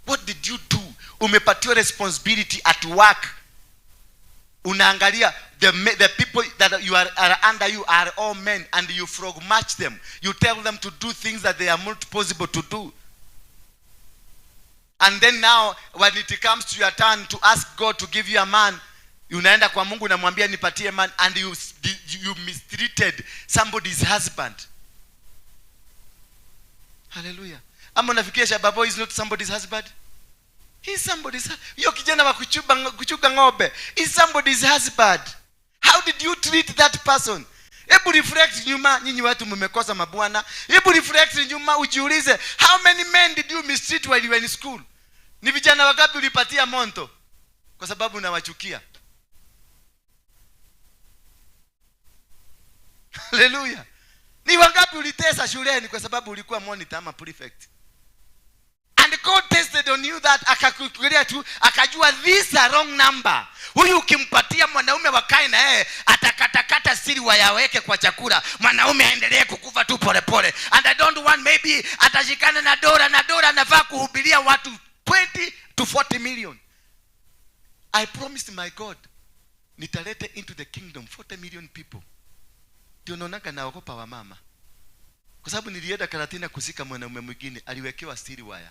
What did you do? Umepatiwa responsibility at work. Unaangalia the people that you are under you are all men, and you frog match them. You tell them to do things that they are not possible to do. And then now when it comes to your turn to ask God to give you a man, unaenda kwa Mungu unamwambia nipatie man, and you mistreated somebody's husband. Hallelujah. Ama unafikiria shamba boy is not somebody's husband? He's somebody's Hiyo kijana wa kuchuka ng'ombe is somebody's husband. How did you treat that person? Hebu reflect nyuma, nyinyi watu mmekosa mabwana. Hebu reflect nyuma ujiulize, how many men did you mistreat while you were in school? Ni vijana wangapi ulipatia monto kwa sababu unawachukia? Hallelujah. Ni wangapi ulitesa shuleni kwa sababu ulikuwa monitor ama prefect? And God tested on you that, akakukulia tu, akajua this a wrong number. Huyu ukimpatia mwanaume wakae na yeye, atakatakata siri wayaweke kwa chakula. Mwanaume aendelee kukufa tu pole pole. And I don't want, maybe atashikana na Dora, na Dora anafaa kuhubiria watu 20 to 40 million. I promised my God, nitalete into the kingdom 40 million people. Ndio naonanga naogopa wa mama. Kwa sababu nilienda Karatina kusika mwanaume mwingine, aliwekewa steel wire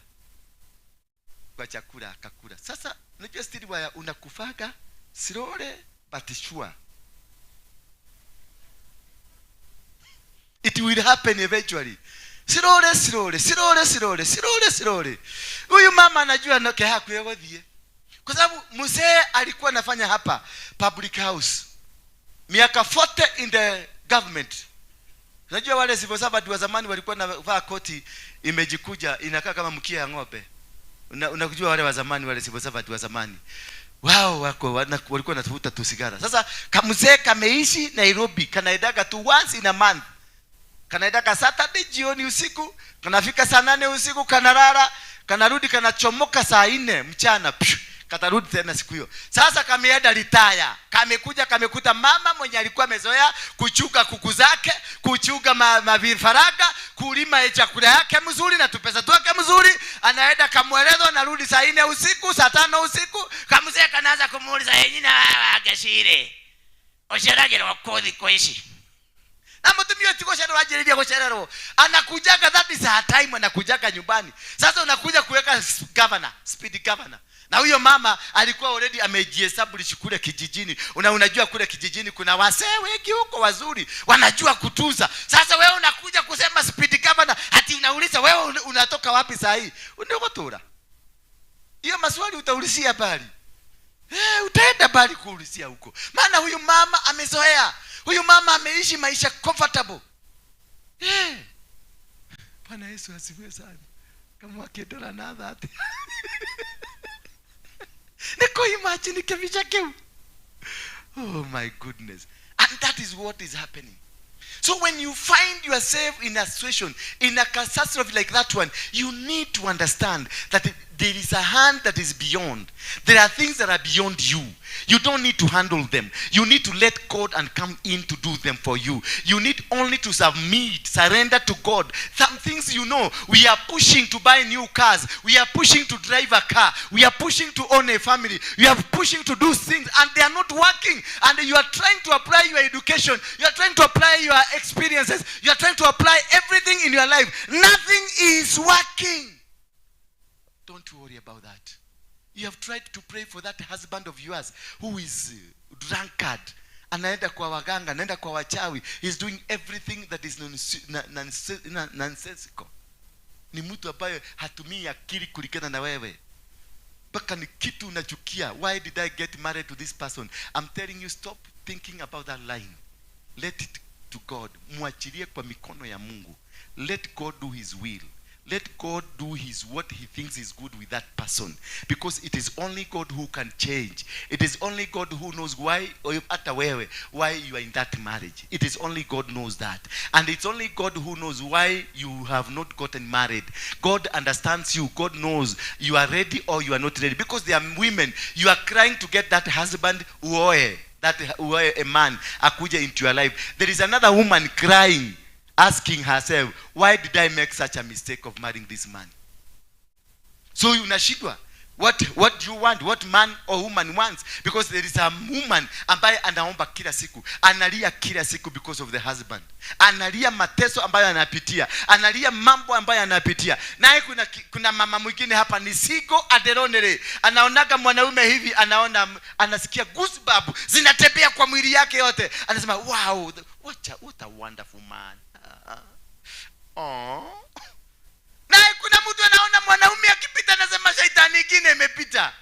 kwa chakula akakula. Sasa unajua steel wire unakufaga slowly but sure. It will happen eventually. Slowly, slowly, slowly, slowly, slowly, slowly. Huyu mama anajua na hakuyegothie. Kwa sababu mzee alikuwa anafanya hapa public house miaka 40 in the government. Unajua wale civil servant wa zamani walikuwa wanavaa koti imejikuja inakaa kama mkia ya ng'ombe. Unajua wale wa zamani, wale civil servant wa zamani. Wao walikuwa wanatafuta tu sigara. Sasa kamzee kameishi Nairobi, kanaendaga tu once in a month. Kanaendaga Saturday jioni usiku, kanafika saa 8 usiku kanalala, kanarudi kanachomoka saa 4 mchana, pshu, Katarudi tena siku hiyo. Sasa kameenda retire, kamekuja, kamekuta mama mwenye alikuwa amezoea kuchunga kuku zake, kuchunga mavifaranga, kulima chakula yake mzuri na tupesa twake mzuri. Anaenda kamwelezo, anarudi saa 4 usiku, saa 5 usiku. Kamzee kanaanza kumuuliza, "Nyina agacire uceragĩrwo kũ thikũ ici?" Na mutumia ti gucererwo anjĩrĩria gucererwo, anakujaga, that is her time, anakujaga nyumbani. Sasa unakuja kuweka governor, speed governor, na huyo mama alikuwa already amejiestablish kule kijijini. Unajua kule kijijini kuna wasee wengi huko wazuri wanajua kutunza. Sasa wewe unakuja kusema speed governor, ati unauliza wewe unatoka wapi saa hii unikotura. Hiyo maswali utaulizia bali, utaenda bali kuulizia huko, maana huyu mama amezoea, huyu mama ameishi maisha comfortable. Bwana Yesu asifiwe sana. Kama wakidora na dhati niko imagine kivicha kiu. Oh my goodness. And that is what is happening. So when you find yourself in a situation, in a catastrophe like that one, you need to understand that there is a hand that is beyond. There are things that are beyond you. You don't need to handle them. You need to let God and come in to do them for you. You need only to submit, surrender to God. Some things, we are pushing to buy new cars. We are pushing to drive a car. We are pushing to own a family. We are pushing to do things and they are not working. And you are trying to apply your education. You are trying to apply your experiences. You are trying to apply everything in your life. Nothing is working. Don't worry about that. You have tried to pray for that husband of yours who is drunkard. Anaenda kwa waganga, anaenda kwa wachawi. He's doing everything that is nonsensical. Ni mtu ambaye hatumii akili kulingana na wewe. Mpaka ni kitu unachukia. Why did I get married to this person? I'm telling you, stop thinking about that line. Let it to God. Mwachilie kwa mikono ya Mungu. Let God do his will. Let God do his what he thinks is good with that person. Because it is only God who can change. It is only God who knows why, or hata wewe, why you are in that marriage. It is only God knows that. And it's only God who knows why you have not gotten married. God understands you. God knows you are ready or you are not ready. Because there are women, you are crying to get that husband uoe, that uoe a man akuje into your life. There is another woman crying, asking herself, why did I make such a mistake of marrying this man? So unashindwa. What do you want? What man or woman wants? Because there is a woman ambaye anaomba kila siku, analia kila siku because of the husband. Analia mateso ambayo anapitia, analia mambo ambayo anapitia. Naye kuna mama mwingine hapa ni Sigo Aderonere. Anaonaga mwanaume hivi, anaona, anasikia goosebumps zinatembea kwa mwili yake yote. Anasema, wow, what a wonderful man. Oh. Naye kuna mtu anaona mwanaume akipita anasema shaitani ingine imepita.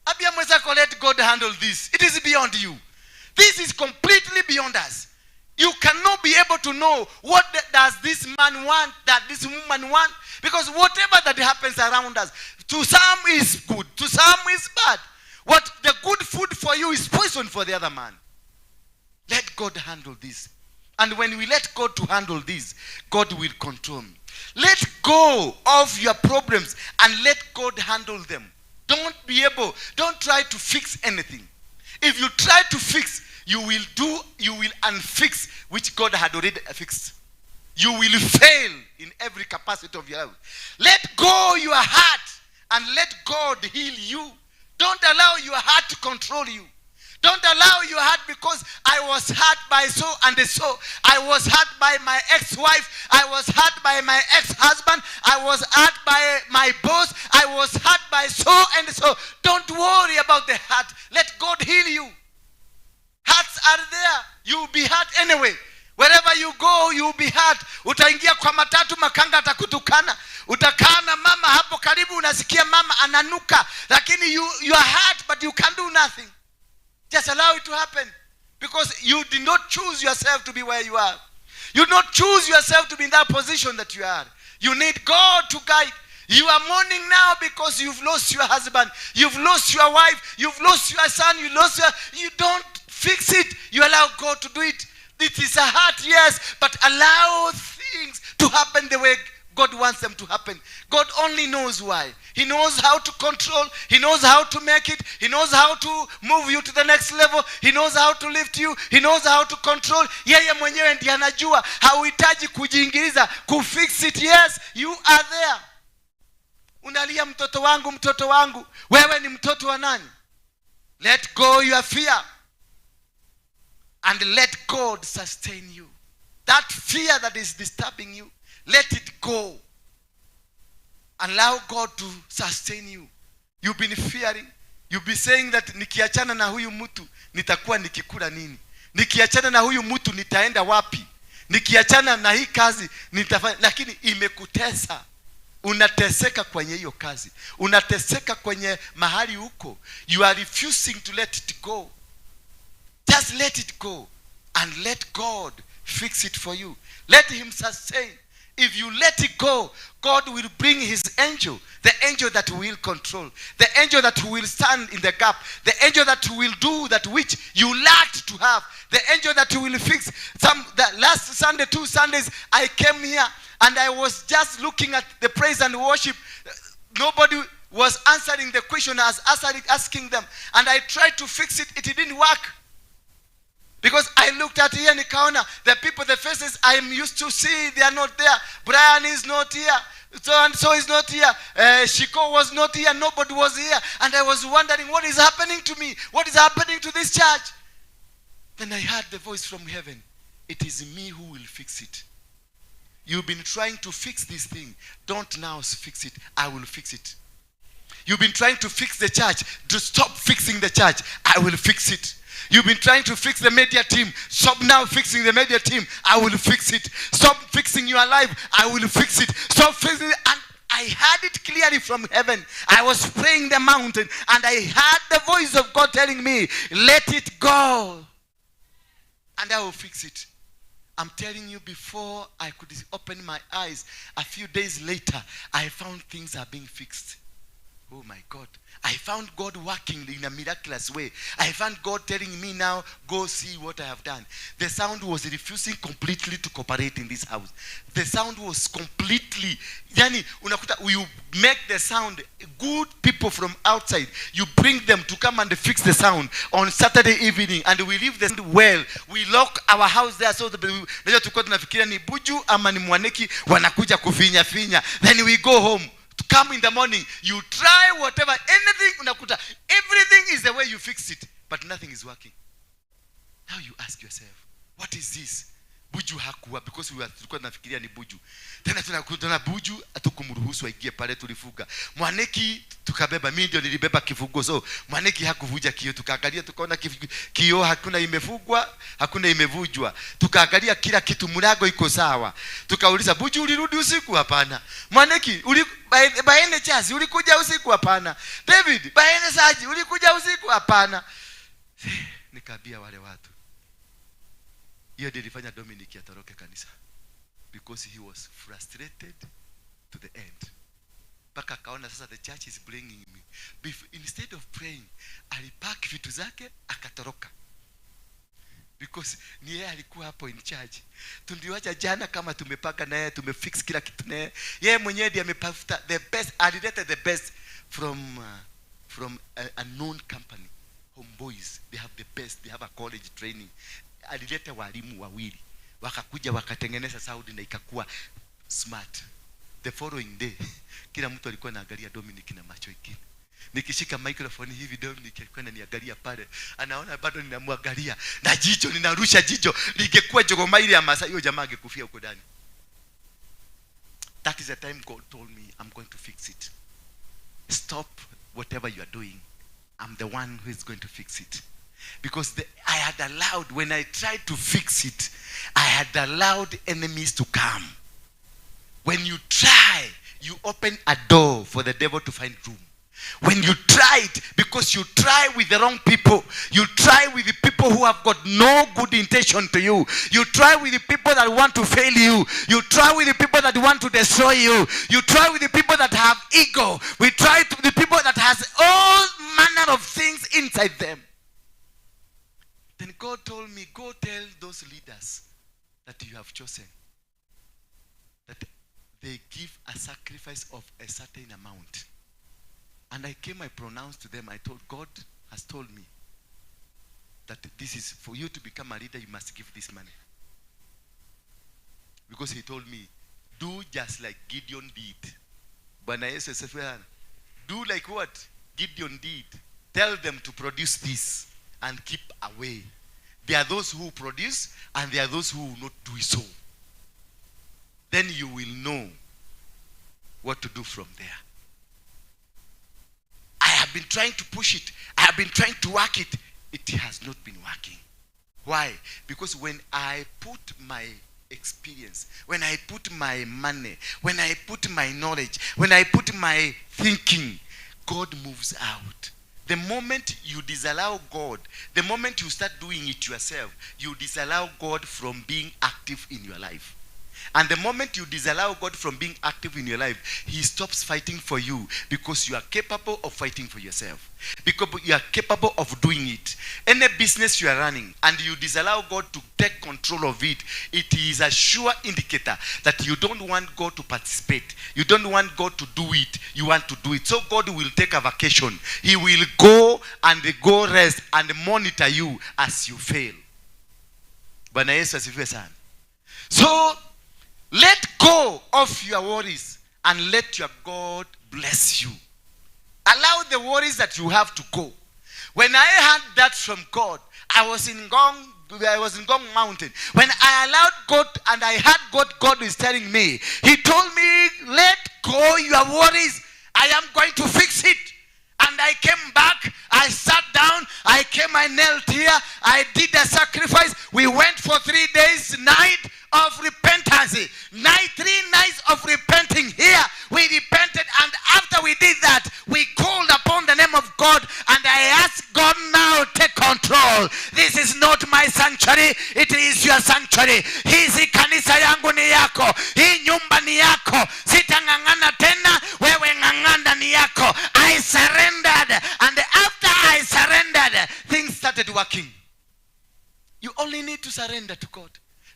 Ambia mwenzako, let God handle this. It is beyond you. This is completely beyond us. You cannot be able to know what does this man want, that this woman want. Because whatever that happens around us, to some is good, to some is bad. What the good food for you is poison for the other man. Let God handle this. And when we let God to handle this, God will control. Let go of your problems and let God handle them. Don't be able, don't try to fix anything. If you try to fix, you will unfix which God had already fixed. You will fail in every capacity of your life. Let go your heart and let God heal you. Don't allow your heart to control you. Don't allow your heart, because I was hurt by so and so. I was hurt by my ex-wife. I was hurt by my ex-husband. I was hurt by my boss. I was hurt by so and so. Don't worry about the heart. Let God heal you. Hearts are there. You will be hurt anyway. Wherever you go, you will be hurt. Utaingia kwa matatu, makanga atakutukana. Utakaa na mama hapo karibu, unasikia mama ananuka. Lakini you are hurt, but you can do nothing. Just allow it to happen. Because you did not choose yourself to be where you are. You did not choose yourself to be in that position that you are. You need God to guide. You are mourning now because you've lost your husband. You've lost your wife. You've lost your son. You lost your... You don't fix it. You allow God to do it. It is a heart, yes, but allow things to happen the way God wants them to happen. God only knows why. He knows how to control. He knows how to make it. He knows how to move you to the next level. He knows how to lift you. He knows how to control. Yeye mwenyewe ndiye anajua. Hauhitaji kujiingiliza kufix it. Yes, you are there. Unalia, "Mtoto wangu, mtoto wangu." Wewe ni mtoto wa nani? Let go your fear and let God sustain you. That fear that is disturbing you, let it go. Allow God to sustain you. You've been fearing. You've been saying that, "Nikiachana na huyu mtu nitakuwa nikikula nini? Nikiachana na huyu mtu nitaenda wapi? Nikiachana na hii kazi nitafanya." Lakini imekutesa. Unateseka kwenye hiyo kazi, unateseka kwenye mahali huko. You are refusing to let it go. Just let it go and let God fix it for you. Let him sustain. If you let it go, God will bring his angel, the angel that will control, the angel that will stand in the gap, the angel that will do that which you lacked to have, the angel that will fix. Some the last Sunday, two Sundays, I came here and I was just looking at the praise and worship. Nobody was answering the question I was asking them. And I tried to fix it, it didn't work. Because I looked at here, nikaona the people, the faces I'm used to see, they are not there. Brian is not here. So and so is not here. Shiko was not here. Nobody was here. And I was wondering, what is happening to me? What is happening to this church? Then I heard the voice from heaven. "It is me who will fix it. You've been trying to fix this thing. Don't now fix it. I will fix it. You've been trying to fix the church. To stop fixing the church. I will fix it. You've been trying to fix the media team. Stop now fixing the media team. I will fix it. Stop fixing your life. I will fix it. Stop fixing it." And I heard it clearly from heaven. I was praying the mountain and I heard the voice of God telling me, "Let it go. And I will fix it." I'm telling you, before I could open my eyes, a few days later, I found things are being fixed. Oh my God. I found God working in a miraculous way. I found God telling me now, "Go see what I have done." The sound was refusing completely to cooperate in this house. The sound was completely, yani unakuta you make the sound, good people from outside, you bring them to come and fix the sound on Saturday evening and we leave the sound well. We lock our house there so that unajua tulikuwa tunafikiria ni Buju ama ni Mwaneki wanakuja kufinya finya. Then we go home. To come in the morning, you try whatever, anything, unakuta everything is the way you fix it, but nothing is working. Now you ask yourself, what is this? Buju hakuwa, because tulikuwa tunafikiria ni Buju. Tena tunakuta Buju hatukumruhusu aingie pale, tulifuga. Mwaneki tukabeba, mimi ndio nilibeba kifungo, so Mwaneki hakuvuja kioo. Tukaangalia tukaona kioo hakuna imefugwa, hakuna imevujwa. Tukaangalia kila kitu, mlango iko sawa. Tukauliza, "Buju, ulirudi usiku?" "Hapana." "Mwaneki, by any chance ulikuja usiku?" "Hapana." "David, by any chance ulikuja usiku?" "Hapana." Nikaambia wale watu, hiyo ndio ilifanya Dominic atoroke kanisa, because he was frustrated to the end, mpaka akaona sasa the church is bringing me. Instead of praying, alipack vitu zake akatoroka, because ni yeye alikuwa hapo in charge. Tuliwacha jana kama tumepaka na yeye, tumefix kila kitu na yeye. Yeye mwenyewe ndiye ametafuta the best, alileta the best from a known company, Homeboys. They have the best, they have a college training. Alileta walimu wawili, wakakuja wakatengeneza sound na ikakuwa smart. The following day, kila mtu alikuwa anaangalia Dominic na macho ingine. Nikishika microphone hivi, Dominic alikuwa ananiangalia pale, anaona bado ninamwangalia na jicho, ninarusha jicho. Lingekuwa jogomaili ya Masai, hiyo jamaa angekufia huko ndani. That is the time God told me, "I'm going to fix it. Stop whatever you are doing. I'm the one who is going to fix it." Because I had allowed, when I tried to fix it, I had allowed enemies to come. When you try, you open a door for the devil to find room. When you try it, because you try with the wrong people, you try with the people who have got no good intention to you, you try with the people that want to fail you, you try with the people that want to destroy you, you try with the people that have ego, we try to the people that has all manner of things inside them. Then God told me, "Go tell those leaders that you have chosen that they give a sacrifice of a certain amount. And I came, I pronounced to them, I told God has told me that this is for you to become a leader, you must give this money. Because he told me, do just like Gideon did. Bwana Yesu asifiwe sana. Do like what Gideon did. Tell them to produce this and keep away. There are those who produce and there are those who will not do so. Then you will know what to do from there. I have been trying to push it. I have been trying to work it. It has not been working. Why? Because when I put my experience, when I put my money, when I put my knowledge, when I put my thinking, God moves out. The moment you disallow God, the moment you start doing it yourself, you disallow God from being active in your life. And the moment you disallow God from being active in your life, he stops fighting for you because you are capable of fighting for yourself. Because you are capable of doing it. Any business you are running and you disallow God to take control of it, it is a sure indicator that you don't want God to participate. You don't want God to do it. You want to do it. So God will take a vacation. He will go and go rest and monitor you as you fail. Bwana Yesu asifiwe sana. So let go of your worries and let your God bless you. Allow the worries that you have to go. When I heard that from God, I was in Ngong Mountain. When I allowed God and I heard God, God is telling me, he told me, let go your worries. I am going to fix it. And I came back, I sat down, I came, I knelt here, I did the sacrifice. We went for 3 days, night of repentance. 3 nights of repenting here. We repented, and after we did that, we called upon the name of God, and I asked God, now take control. This is not my sanctuary, it is your sanctuary. Hizi kanisa yangu ni yako, hii nyumba ni yako, sitang'ang'ana tena, wewe ng'ang'ana ni yako. I surrendered, and after I surrendered, things started working. You only need to surrender to God.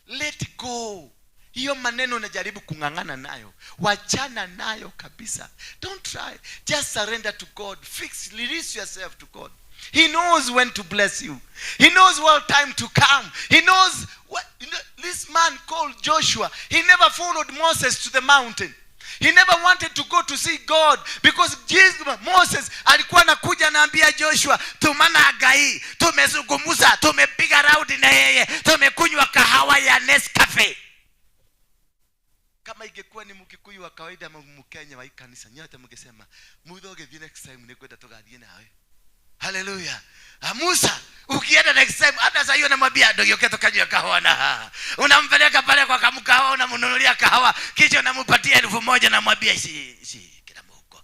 Let go. Hiyo maneno unajaribu kung'ang'ana nayo, wachana nayo kabisa. Don't try. Just surrender to God. Fix, release yourself to God. He knows when to bless you. He knows what time to come. He knows what, you know, this man called Joshua, he never followed Moses to the mountain. He never wanted to go to see God because Jesus, Moses alikuwa anakuja anaambia Joshua, tumana agai, tumezungumza, tumepiga raundi na yeye, tumekunywa kahawa ya Nescafe. Kama ingekuwa ni Mkikuyu wa kawaida ama Mkenya wa kanisa, nyote mngesema, Mutha ũgĩthiĩ next time nĩngwenda tũgathiĩ nawe. Hallelujah. Musa, ukienda next time, hata sasa hiyo namwambia ndio tukanywe kahawa na. Unampeleka pale kwa kamkahawa, unamnunulia kahawa, kisha unampatia 1000 namwambia si kila mhuko.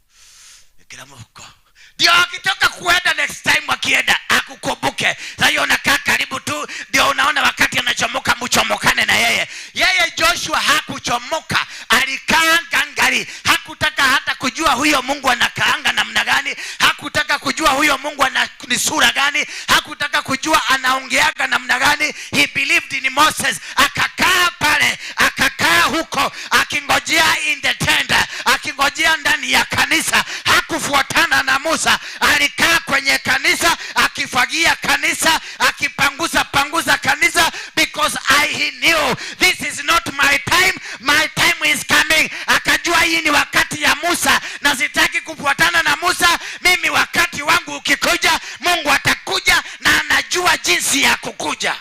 Kila mhuko. Ndio akitoka kuenda next time akienda akukumbuke. Sasa hiyo unakaa karibu tu, ndio unaona wakati anachomoka mchomokane na yeye. Yeye Joshua hakuchomoka, alikaa ngangari. Hakutaka hata kujua huyo Mungu anakaanga namna gani, hakutaka kujua huyo Mungu ana ni sura gani, hakutaka kujua anaongeaga namna gani. He believed in Moses. Akakaa pale, akakaa huko akingojea in the tent, akingojea ndani ya kanisa. Hakufuatana na Musa, alikaa kwenye kanisa, akifagia kanisa, akipanguza panguza kanisa, because he knew this is not my time, my time is coming. Akajua hii ni wakati ya Musa na sitaki kufuatana na Musa. Mimi wakati wangu ukikuja, Mungu atakuja na anajua jinsi ya kukuja.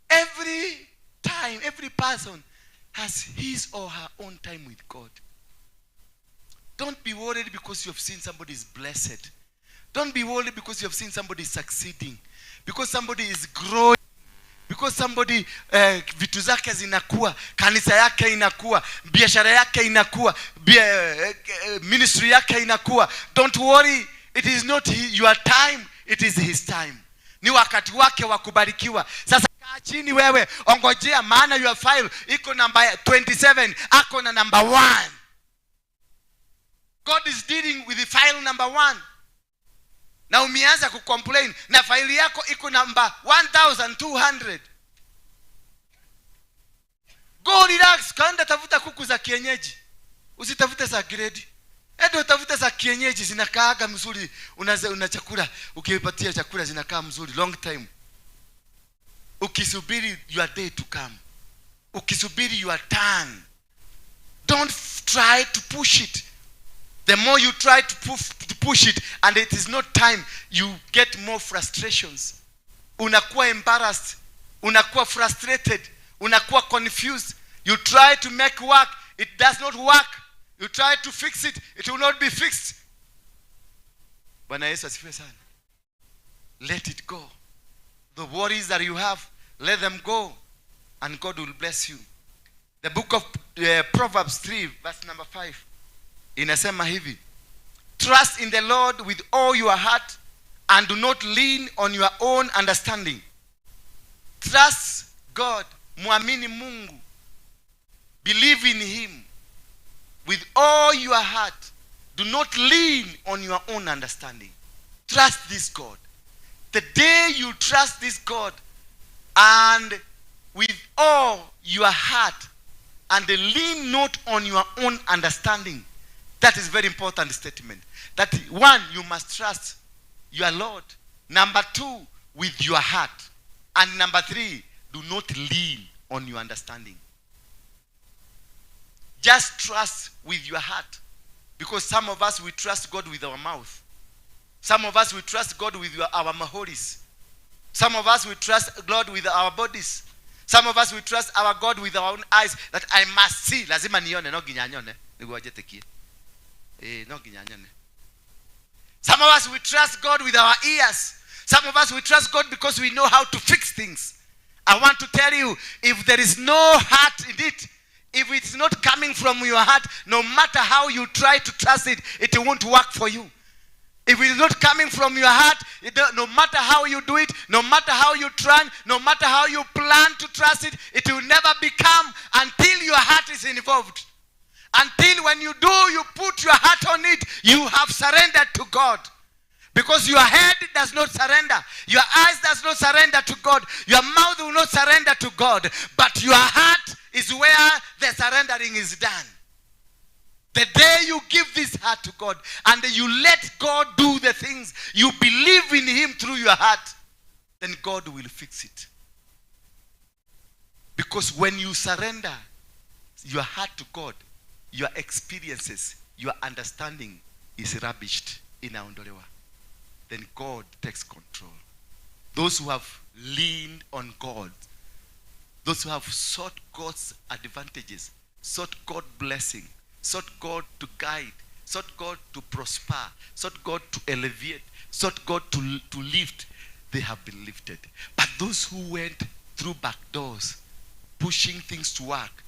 Every time, every person has his or her own time with God. Don't be worried because you have seen somebody is blessed. Don't be worried because you have seen somebody succeeding. Because somebody is growing. Because somebody vitu zake zinakuwa, kanisa yake inakuwa, biashara yake inakuwa, ministry yake inakuwa. Don't worry, it is not your time, it is his time. Ni wakati wake wa kubarikiwa. Sasa kaa chini wewe, ongojea, maana your file iko namba 27, ako na number 1. God is dealing with the file number 1. Na umeanza kucomplain na faili yako iko namba 1200. Go relax, kaenda tafuta kuku za kienyeji. Usitafute za grade. Enda utafute za kienyeji, zinakaaga mzuri, una chakula, ukipatia chakula zinakaa mzuri long time. Ukisubiri your day to come. Ukisubiri your turn. Don't try to push it. The more you try to push it and it is not time, you get more frustrations. Unakuwa embarrassed, unakuwa frustrated, unakuwa confused. You try to make work, it does not work. You try to fix it, it will not be fixed. Bwana Yesu asifiwe sana. Let it go. The worries that you have, let them go, and God will bless you. The book of Proverbs 3 verse number 5 inasema hivi: Trust in the Lord with all your heart and do not lean on your own understanding. Trust God, muamini Mungu. Believe in him with all your heart. Do not lean on your own understanding. Trust this God. The day you trust this God and with all your heart and lean not on your own understanding. That is very important statement. That one, you must trust your Lord. Number two, with your heart. And number three, do not lean on your understanding. Just trust with your heart. Because some of us, we trust God with our mouth. Some of us, we trust God with our mahoris. Some of us, we trust God with our bodies. Some of us, we trust our God with our own eyes, that I must see. Lazima nione, no nginya nyone. Niguo njĩtĩkie. No nginya nyone. Some of us, we trust God with our ears. Some of us, we trust God because we know how to fix things. I want to tell you, if there is no heart in it, if it's not coming from your heart, no matter how you try to trust it, it won't work for you. If it is not coming from your heart, no matter how you do it, no matter how you try, no matter how you plan to trust it, it will never become until your heart is involved. Until when you do, you put your heart on it, you have surrendered to God. Because your head does not surrender. Your eyes does not surrender to God. Your mouth will not surrender to God. But your heart is where the surrendering is done. The day you give this heart to God and you let God do the things, you believe in him through your heart, then God will fix it. Because when you surrender your heart to God, your experiences, your understanding is rubbished, inaondolewa. Then God takes control. Those who have leaned on God, those who have sought God's advantages, sought God's blessing, sought God to guide, sought God to prosper, sought God to elevate, sought God to lift, they have been lifted. But those who went through back doors, pushing things to work,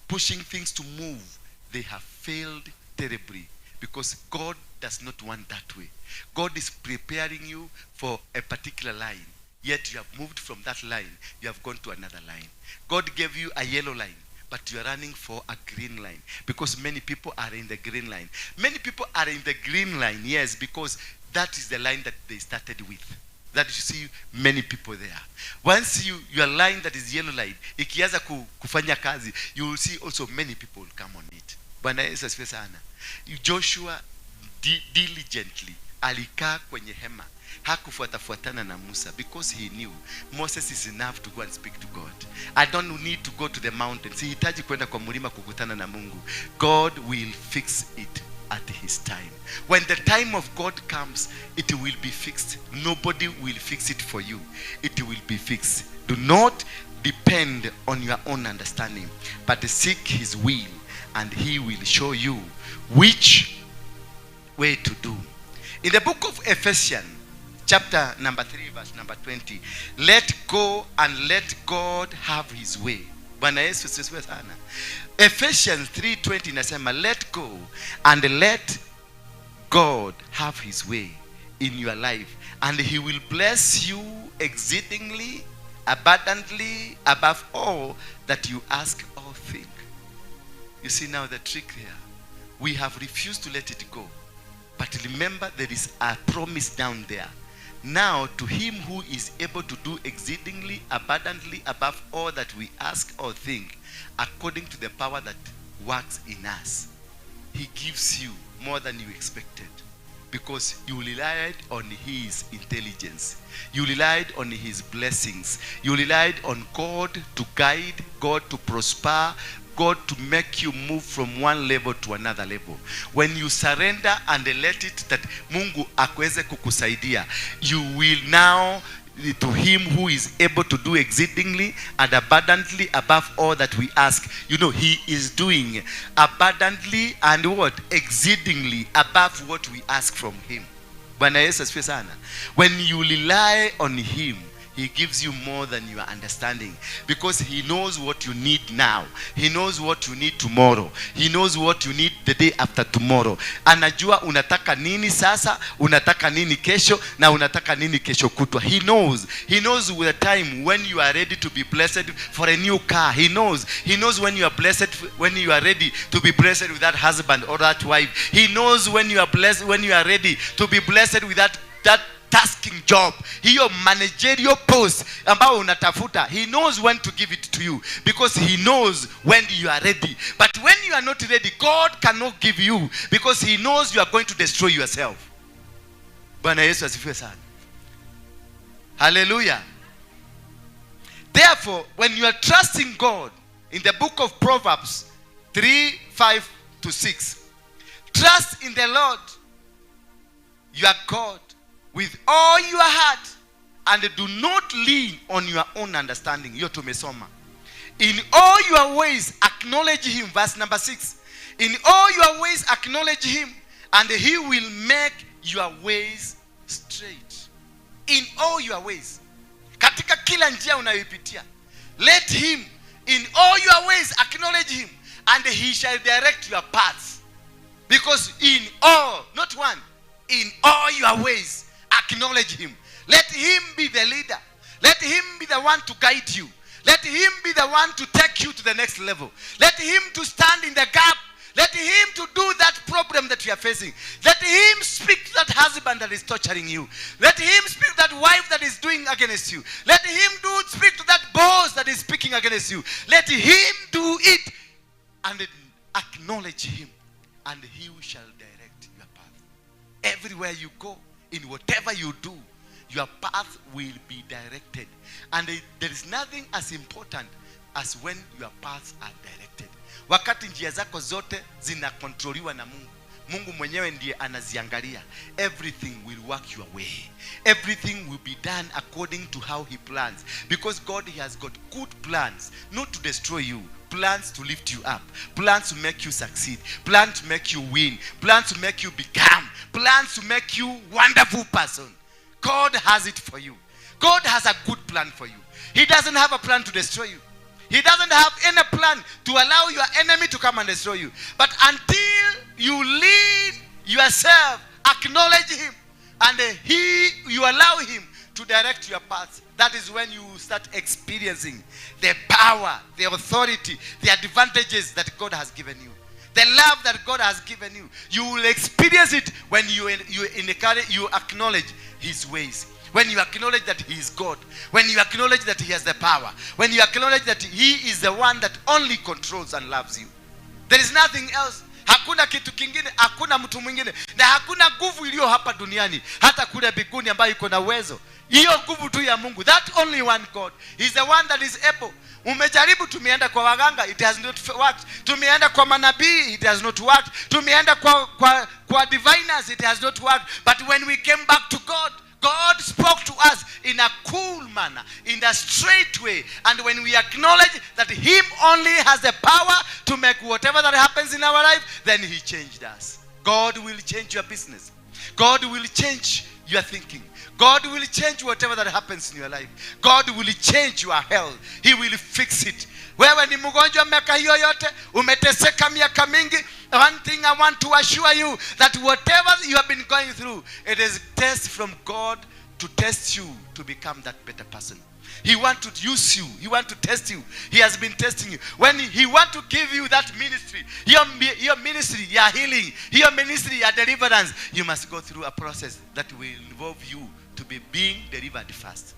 pushing things to move, they have failed terribly, because God does not want that way. God is preparing you for a particular line, yet you have moved from that line, you have gone to another line. God gave you a yellow line, but you are running for a green line, because many people are in the green line. Many people are in the green line, yes, because that is the line that they started with. That you see many people there. Once your line that is yellow line, ikianza kufanya kazi, you will see also many people will come on it. Bwana Yesu asifiwe sana. Joshua diligently alikaa kwenye hema, hakufuatafuatana na Musa, because he knew Moses is enough to go and speak to God. I don't need to go to the mountain. Sihitaji kwenda kwa mlima kukutana na Mungu. God will fix it at his time. When the time of God comes, it will be fixed. Nobody will fix it for you. It will be fixed. Do not depend on your own understanding, but seek his will, and he will show you which way to do. In the book of Ephesians, chapter number 3, verse number 20, let go and let God have his way. Bwana Yesu asifiwe sana. Ephesians 3:20 inasema, let go and let God have his way in your life, and he will bless you exceedingly, abundantly, above all that you ask or think. You see now the trick here. We have refused to let it go. But remember, there is a promise down there Now to him who is able to do exceedingly abundantly above all that we ask or think, according to the power that works in us. He gives you more than you expected because you relied on his intelligence. You relied on his blessings. You relied on God to guide, God to prosper, God to make you move from one level to another level. When you surrender and let it that Mungu akuweze kukusaidia, you will now, to him who is able to do exceedingly and abundantly above all that we ask. He is doing abundantly and what? Exceedingly above what we ask from him. Bwana Yesu asifiwe sana. When you rely on him, he gives you more than your understanding, because he knows what you need now. He knows what you need tomorrow. He knows what you need the day after tomorrow. Anajua unataka nini sasa, unataka nini kesho, na unataka nini kesho kutwa. He knows. He knows the time when you are ready to be blessed for a new car. He knows. He knows when you are blessed, when you are ready to be blessed with that husband or that wife. He knows when you are blessed, when you are ready to be blessed with that tasking job, hiyo managerial post ambayo unatafuta. He knows when to give it to you because he knows when you are ready. But when you are not ready, God cannot give you because he knows you are going to destroy yourself. Bwana Yesu asifiwe sana. Hallelujah. Therefore, when you are trusting God, in the book of Proverbs 3:5 to 6, trust in the Lord your God with all your heart and do not lean on your own understanding. Hiyo tumesoma. In all your ways acknowledge him. Verse number 6. In all your ways acknowledge him, and he will make your ways straight. In all your ways. Katika kila njia unayoipitia. Let him, in all your ways acknowledge him, and he shall direct your paths. Because in all, not one, in all your ways acknowledge him. Let him be the leader. Let him be the one to guide you. Let him be the one to take you to the next level. Let him to stand in the gap. Let him to do that problem that you are facing. Let him speak to that husband that is torturing you. Let him speak to that wife that is doing against you. Let him do speak to that boss that is speaking against you. Let him do it and acknowledge him, and he shall direct your path. Everywhere you go, in whatever you do, your path will be directed. And there is nothing as important as when your paths are directed. Wakati njia zako zote zinakontroliwa na Mungu, Mungu mwenyewe ndiye anaziangalia. Everything will work your way. Everything will be done according to how he plans. Because God, he has got good plans, not to destroy you, plans to lift you up, plans to make you succeed, plans to make you win, plans to make you become, plans to make you wonderful person. God has it for you. God has a good plan for you. He doesn't have a plan to destroy you. He doesn't have any plan to allow your enemy to come and destroy you. But until you lead yourself, acknowledge him, and you allow him to direct your paths, that is when you start experiencing the power, the authority, the advantages that God has given you. The love that God has given you. You will experience it when you acknowledge his ways. When you acknowledge that he is God. When you acknowledge that he has the power. When you acknowledge that he is the one that only controls and loves you. There is nothing else. Hakuna kitu kingine, hakuna mtu mwingine, na hakuna nguvu iliyo hapa duniani, hata kule mbinguni ambayo iko na uwezo. Hiyo nguvu tu ya Mungu. That only one God. He is the one that is able. Umejaribu, tumeenda kwa waganga, it has not worked. Tumeenda kwa manabii, it has not worked. Tumeenda kwa diviners, it has not worked. But when we came back to God, God spoke to us in a cool manner, in a straight way. And when we acknowledge that him only has the power to make whatever that happens in our life, then he changed us. God will change your business. God will change your thinking. God will change whatever that happens in your life. God will change your health. He will fix it. Wewe ni mgonjwa miaka hiyo yote, umeteseka miaka mingi. One thing I want to assure you, that whatever you have been going through, it is test from God to to test you to become that better person. He want to use you. He want to test you. He has been testing you. When he want to give you that ministry, your ministry, your healing, your ministry, your deliverance, you must go through a process that will involve you to be being delivered first.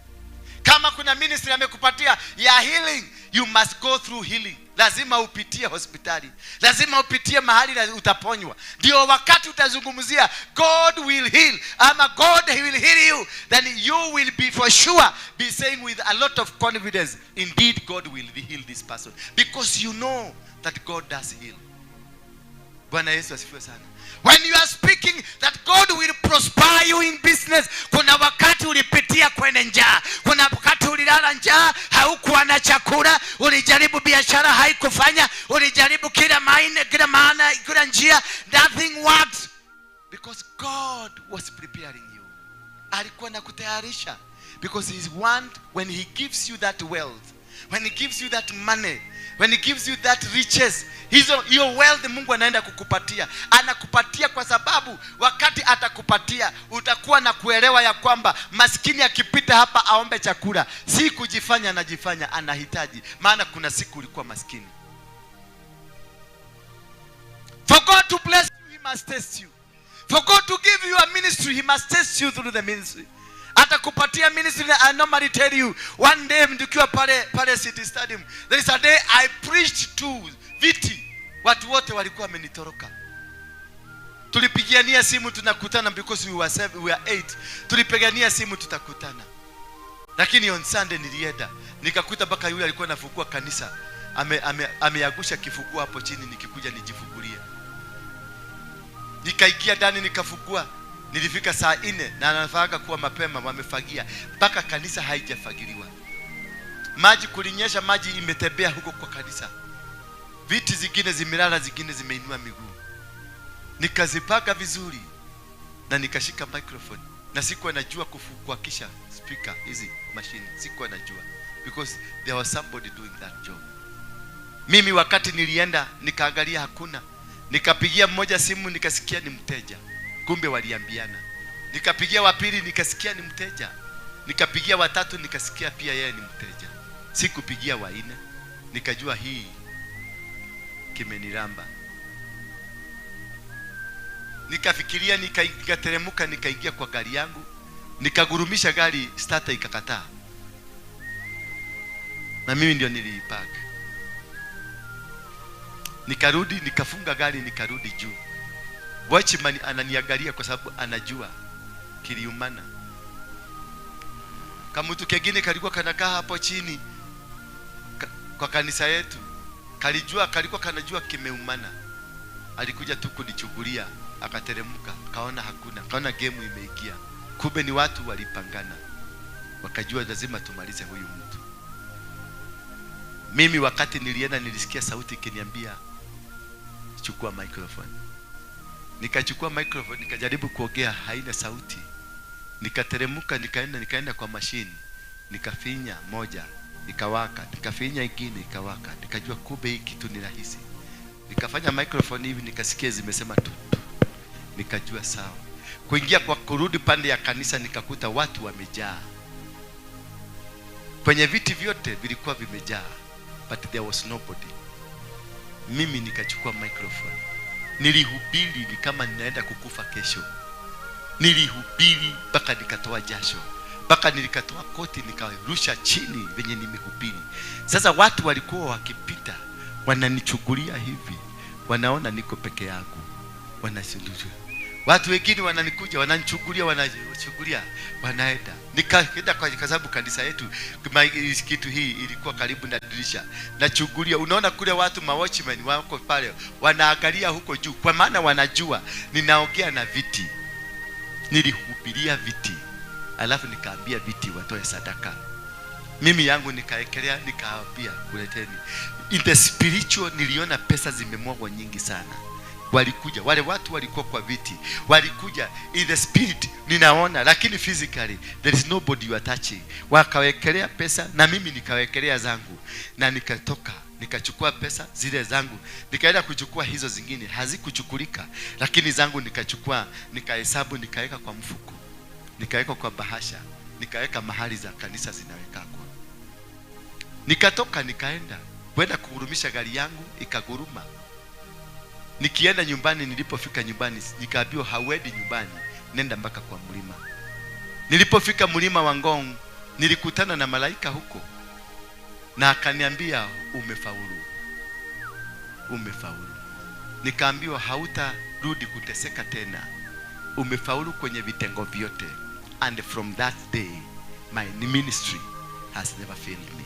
Kama kuna ministry amekupatia ya healing, you must go through healing. Lazima upitie hospitali, lazima upitie mahali utaponywa. Ndio wakati utazungumzia God will heal, ama God will heal you, then you will be for sure be saying with a lot of confidence, indeed God will heal this person, because you know that God does heal. Bwana Yesu asifiwe sana. When you are speaking that God will prosper you in business, kuna wakati ulipitia kwenye njaa, kuna wakati ulilala njaa, haukuwa na chakula, ulijaribu biashara haikufanya, ulijaribu kila maana, kila maana, kila njia, nothing worked. Because God was preparing you. Alikuwa anakutayarisha. Because he want, when he gives you that wealth, when he gives you that money, when he gives you that riches, hizo hiyo wealth Mungu anaenda kukupatia. Anakupatia kwa sababu wakati atakupatia utakuwa na kuelewa ya kwamba maskini akipita hapa aombe chakula, si kujifanya anajifanya, anahitaji, maana kuna siku ulikuwa maskini. For God to bless you, he must test you. For God to give you a ministry, he must test you through the ministry. Atakupatia ministry. I normally tell you, one day mtukiwa pale City Stadium, there is a day I preached to viti, watu wote walikuwa wamenitoroka. Tulipigiania simu tunakutana, because we were 7, we were 8. Tulipigania simu tutakutana. Lakini on Sunday nilienda, nikakuta mpaka yule alikuwa anafungua kanisa ameagusha kifungua hapo chini, nikikuja nijifungulie. Nikaingia ndani nikafungua. Nilifika saa 4 na anafaga kuwa mapema, wamefagia mpaka kanisa haijafagiliwa. Maji kulinyesha, maji imetembea huko kwa kanisa. Viti zingine zimelala, zingine zimeinua miguu. Nikazipaka vizuri na nikashika microphone, na sikuwa najua kuakisha speaker hizi machine, sikuwa najua because there was somebody doing that job. Mimi wakati nilienda nikaangalia hakuna. Nikapigia mmoja simu nikasikia ni mteja, kumbe waliambiana. Nikapigia wa pili nikasikia ni mteja. Nikapigia watatu nikasikia pia yeye ni mteja. Sikupigia wa nne, nikajua hii kimeniramba. Nikafikiria, nikateremka, nikaingia kwa gari yangu, nikagurumisha gari, starter ikakataa. Na mimi ndio niliipaka. Nikarudi, nikafunga gari, nikarudi juu. Watchman ananiangalia kwa sababu anajua kiliumana. Kamutu kengine kalikuwa kanakaa hapo chini kwa kanisa yetu, kalijua, kalikuwa kanajua kimeumana. Alikuja tu kunichukulia, akateremka, kaona hakuna, kaona game imeingia. Kumbe ni watu walipangana, wakajua lazima tumalize huyu mtu. Mimi wakati nilienda nilisikia sauti ikiniambia chukua microphone. Nikachukua microphone, nikajaribu kuongea, haina sauti. Nikateremka, nikaenda kwa machine, nikafinya moja, ikawaka, nikafinya ingine ikawaka. Nikajua kumbe hii kitu ni rahisi. Nikafanya microphone hivi, nikasikia zimesema tu. Nikajua sawa. Kuingia kwa kurudi pande ya kanisa nikakuta watu wamejaa. Kwenye viti vyote vilikuwa vimejaa, but there was nobody. Mimi nikachukua microphone. Nilihubiri ni kama ninaenda kukufa kesho. Nilihubiri mpaka nikatoa jasho, mpaka nilikatoa koti nikarusha chini venye nimehubiri. Sasa watu walikuwa wakipita wananichukulia hivi, wanaona niko peke yangu, wanasuluhisha. Watu wengine wananikuja, wananichukulia, wanachukulia, wanaenda. Nikaenda kwa sababu kanisa yetu kitu hii ilikuwa karibu na dirisha. Nachukulia, unaona kule watu mawatchmen wako pale, wanaangalia huko juu kwa maana wanajua ninaongea na viti. Nilihubiria viti. Alafu nikaambia viti watoe sadaka. Mimi yangu nikaekelea, nikaambia kuleteni. In the spiritual niliona pesa zimemwagwa nyingi sana. Walikuja, wale watu walikuwa kwa viti, walikuja in the spirit ninaona, lakini physically there is nobody you are touching. Wakawekelea pesa na mimi nikawekelea zangu, na nikatoka nikachukua pesa zile zangu, nikaenda kuchukua hizo zingine, hazikuchukulika, lakini zangu nikachukua, nikahesabu, nikaweka kwa mfuko. Nikaweka kwa bahasha, nikaweka mahali za kanisa zinawekakwa. Nikatoka nikaenda kwenda kugurumisha gari yangu, ikaguruma. Nikienda nyumbani, nilipofika nyumbani nikaambiwa hauendi nyumbani, nenda mpaka kwa mlima. Nilipofika mlima wa Ngong nilikutana na malaika huko na akaniambia umefaulu, umefaulu. Nikaambiwa hautarudi kuteseka tena, umefaulu kwenye vitengo vyote. And from that day my ministry has never failed me.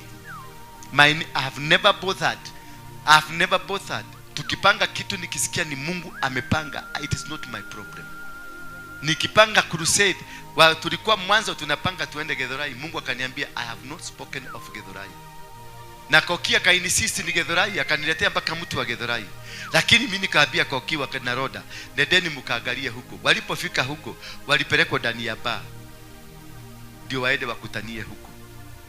I have never bothered. I have never bothered. Tukipanga kitu nikisikia ni Mungu amepanga, it is not my problem. Nikipanga crusade, tulikuwa mwanzo tunapanga tuende Githurai, Mungu akaniambia I have not spoken of Githurai. Na Koki akainsist ni Githurai, akaniletea mpaka mtu wa Githurai. Lakini mimi nikaambia Koki wa Roda, nendeni mkaangalie huko. Walipofika huko, walipelekwa ndani ya bar, ndio waende wakutanie huko.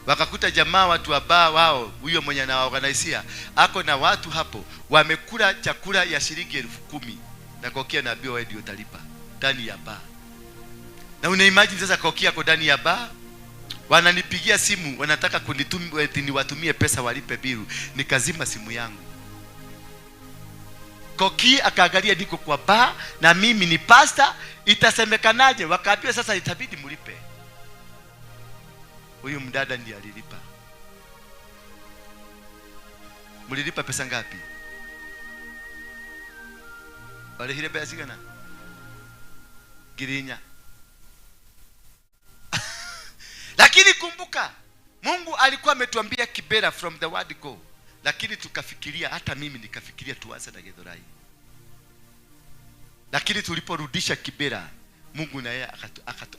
Wakakuta jamaa watu wa baa wao, huyo mwenye anawaorganizia ako na watu hapo wamekula chakula ya shilingi 10,000, na Koki anaambiwa wewe ndio utalipa ndani ya baa. Na una imagine sasa Koki ako ndani ya baa, wananipigia simu wanataka kunitumia niwatumie pesa walipe bill, nikazima simu yangu. Koki akaangalia niko kwa baa na mimi ni pastor, itasemekanaje? Wakaambiwa sasa itabidi mlipe. Huyu mdada ndiye alilipa. Mlilipa pesa ngapi? Walihire pesa gana? Girinya. Lakini kumbuka, Mungu alikuwa ametuambia Kibera from the word go. Lakini tukafikiria, hata mimi nikafikiria tuanze na Githurai. Lakini tuliporudisha Kibera, Mungu na yeye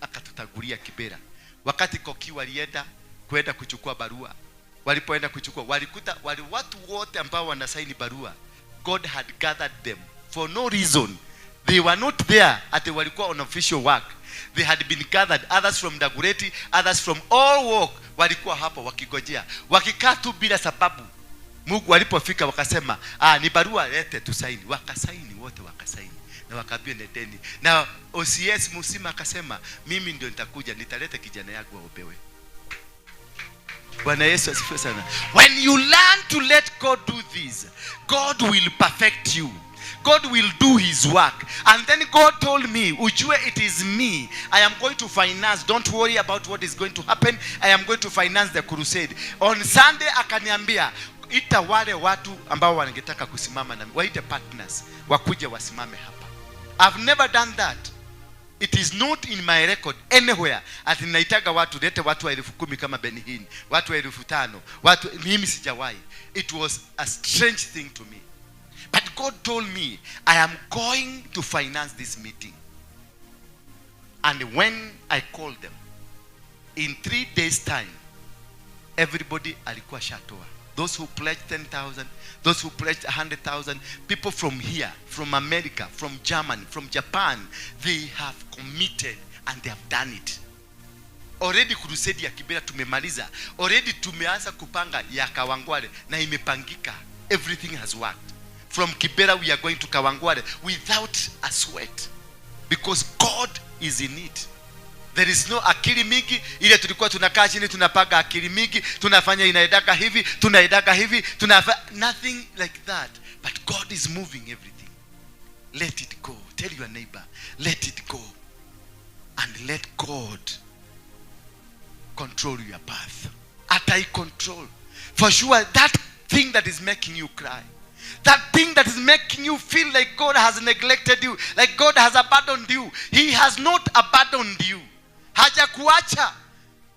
akatutagulia Kibera. Wakati Koki walienda kwenda kuchukua barua, walipoenda kuchukua walikuta wale watu wote ambao wanasaini barua, God had gathered them for no reason. They were not there at the walikuwa on official work. They had been gathered, others from Dagoretti, others from all work, walikuwa hapo wakigojea, wakikaa tu bila sababu. Mungu walipofika wakasema, ni barua lete tusaini. Wakasaini wote, wakasaini na wakaambia nendeni. Na OCS Musima akasema mimi ndio nitakuja, nitaleta kijana yangu aopewe. Bwana Yesu asifiwe sana. When you learn to let God do this, God will perfect you. God will do his work. And then God told me, ujue it is me. I am going to finance. Don't worry about what is going to happen. I am going to finance the crusade. On Sunday akaniambia, ita wale watu ambao wangetaka kusimama na waite partners, wakuje wasimame hapa. I've never done that. It is not in my record anywhere. Ati naitaga watu, lete watu wa 10,000 kama Benny Hinn, watu wa 5,000, watu, mimi sijawahi. It was a strange thing to me. But God told me, I am going to finance this meeting. And when I called them, in 3 days time, everybody alikuwa shatoa. Those who pledged 10,000, those who pledged 100,000, people from here, from America, from Germany, from Japan, they have committed and they have done it. Already crusade ya Kibera tumemaliza. Already tumeanza kupanga ya Kawangware na imepangika. Everything has worked. From Kibera we are going to Kawangware without a sweat, because God is in it. There is no akili mingi ile tulikuwa tunakaa chini tunapanga akili mingi, tunafanya inaendaka hivi, tunaendaka hivi, nothing like that. But God is moving everything. Let it go. Tell your neighbor, let it go. And let God control your path. Atai control. For sure, that thing that is making you cry, that thing that is making you feel like God has neglected you, like God has abandoned you, he has not abandoned you. Hajakuacha.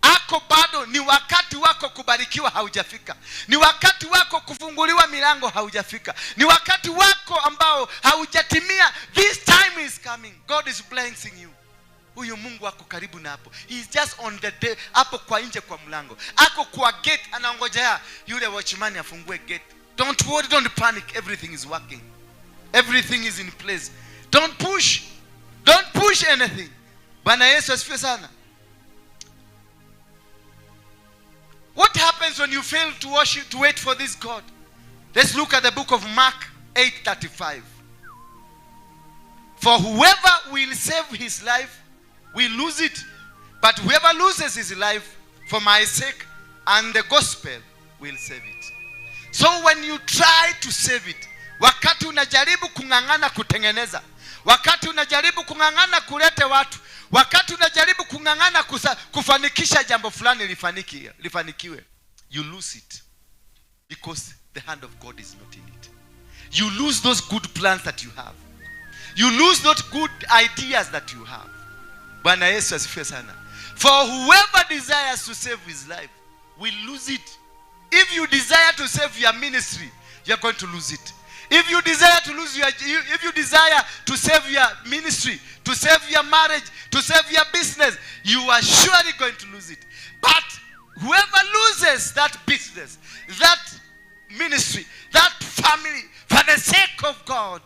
Ako bado. Ni wakati wako kubarikiwa haujafika. Ni wakati wako kufunguliwa milango haujafika. Ni wakati wako ambao haujatimia. This time is coming. God is blessing you. Huyu Mungu ako karibu na hapo. He is just on the day, hapo kwa nje kwa mlango. Ako kwa gate anaongojea yule watchman afungue gate. Don't worry, don't panic. Everything is working. Everything is in place. Don't push. Don't push anything. Bwana Yesu asifiwe sana. What happens when you fail to worship, to wait for this God? Let's look at the book of Mark 8:35. For whoever will save his life will lose it, But whoever loses his life for my sake and the gospel will save it. So when you try to save it, wakati unajaribu kung'ang'ana kutengeneza, wakati unajaribu kung'ang'ana kulete watu, wakati unajaribu kung'ang'ana kufanikisha jambo fulani lifanikiwe, you lose it because the hand of God is not in it. You lose those good plans that you have. You lose those good ideas that you have. Bwana Yesu asifiwe sana. For whoever desires to save his life will lose it. If you desire to save your ministry, you are going to lose it. If you desire to save your ministry, to save your marriage, to save your business, you are surely going to lose it. But whoever loses that business, that ministry, that family, for the sake of God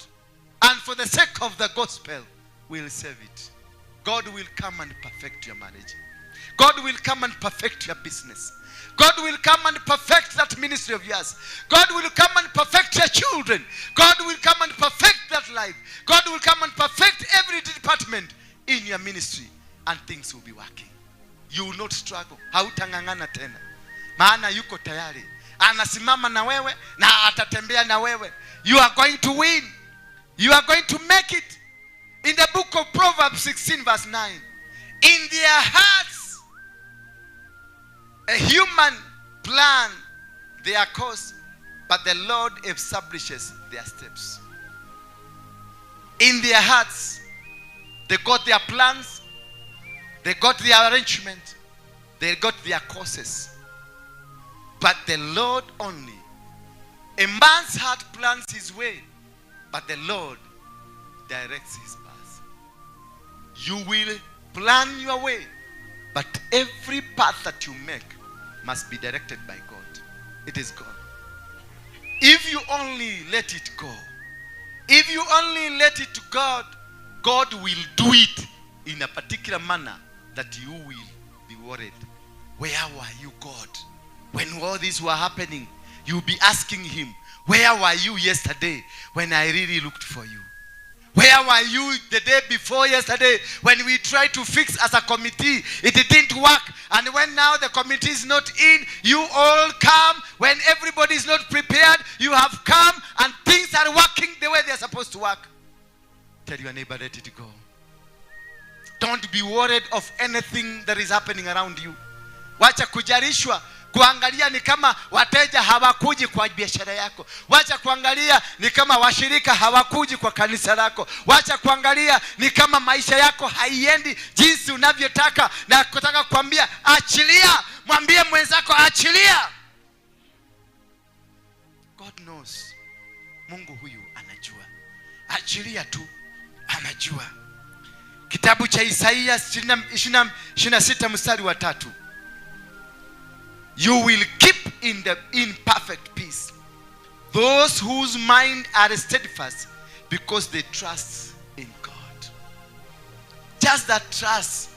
and for the sake of the gospel, will save it. God will come and perfect your marriage. God will come and perfect your business. God will come and perfect that ministry of yours. God will come and perfect your children. God will come and perfect that life. God will come and perfect every department in your ministry, and things will be working. You will not struggle. Hautang'ang'ana tena, maana yuko tayari, anasimama na wewe na atatembea na wewe. You are going to win. You are going to make it. In the book of Proverbs 16 verse 9, in their hearts a human plan their course, but the Lord establishes their steps. In their hearts, they got their plans, they got their arrangement, they got their courses. But the Lord only. A man's heart plans his way, but the Lord directs his path. You will plan your way, but every path that you make must be directed by God. It is God. If you only let it go, if you only let it to God, God will do it in a particular manner that you will be worried. Where were you, God? When all these were happening, you'll be asking him, where were you yesterday when I really looked for you? Where were you the day before yesterday when we tried to fix as a committee? It didn't work. And when now the committee is not in, you all come. When everybody is not prepared, you have come and things are working the way they're supposed to work. Tell your neighbor, let it go. Don't be worried of anything that is happening around you. Wacha kujarishwa kuangalia ni kama wateja hawakuji kwa biashara yako. Wacha kuangalia ni kama washirika hawakuji kwa kanisa lako. Wacha kuangalia ni kama maisha yako haiendi jinsi unavyotaka, na kutaka kuambia achilia. Mwambie mwenzako achilia. God knows. Mungu huyu anajua. Achilia tu, anajua. Kitabu cha Isaia 26 mstari wa 3. You will keep in perfect peace those whose mind are steadfast because they trust in God. Just that trust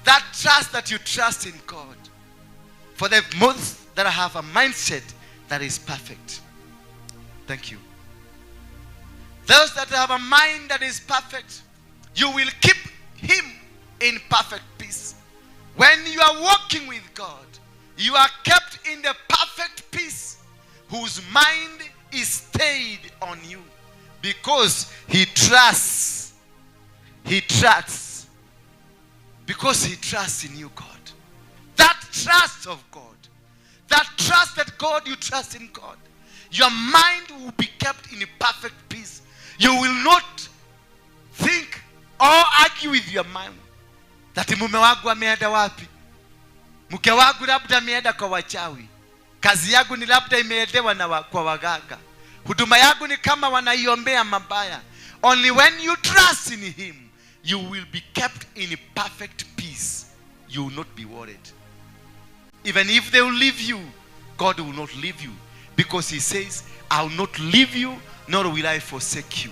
that you trust in God. For the most that have a mindset that is perfect. Thank you. Those that have a mind that is perfect, you will keep him in perfect peace. When you are walking with God, you are kept in the perfect peace, whose mind is stayed on you because he trusts. He trusts. Because he trusts in you, God. That trust of God, that trust that God, you trust in God, your mind will be kept in a perfect peace. You will not think or argue with your mind that mume wangu ameenda wapi, mke wangu labda ameenda kwa wachawi, kazi yangu ni labda imeendewa na kwa waganga, huduma yangu ni kama wanaiombea mabaya. Only when you trust in him, you will be kept in perfect peace. You will not be worried. Even if they will leave you, God will not leave you, because he says, I will not leave you, nor will I forsake you.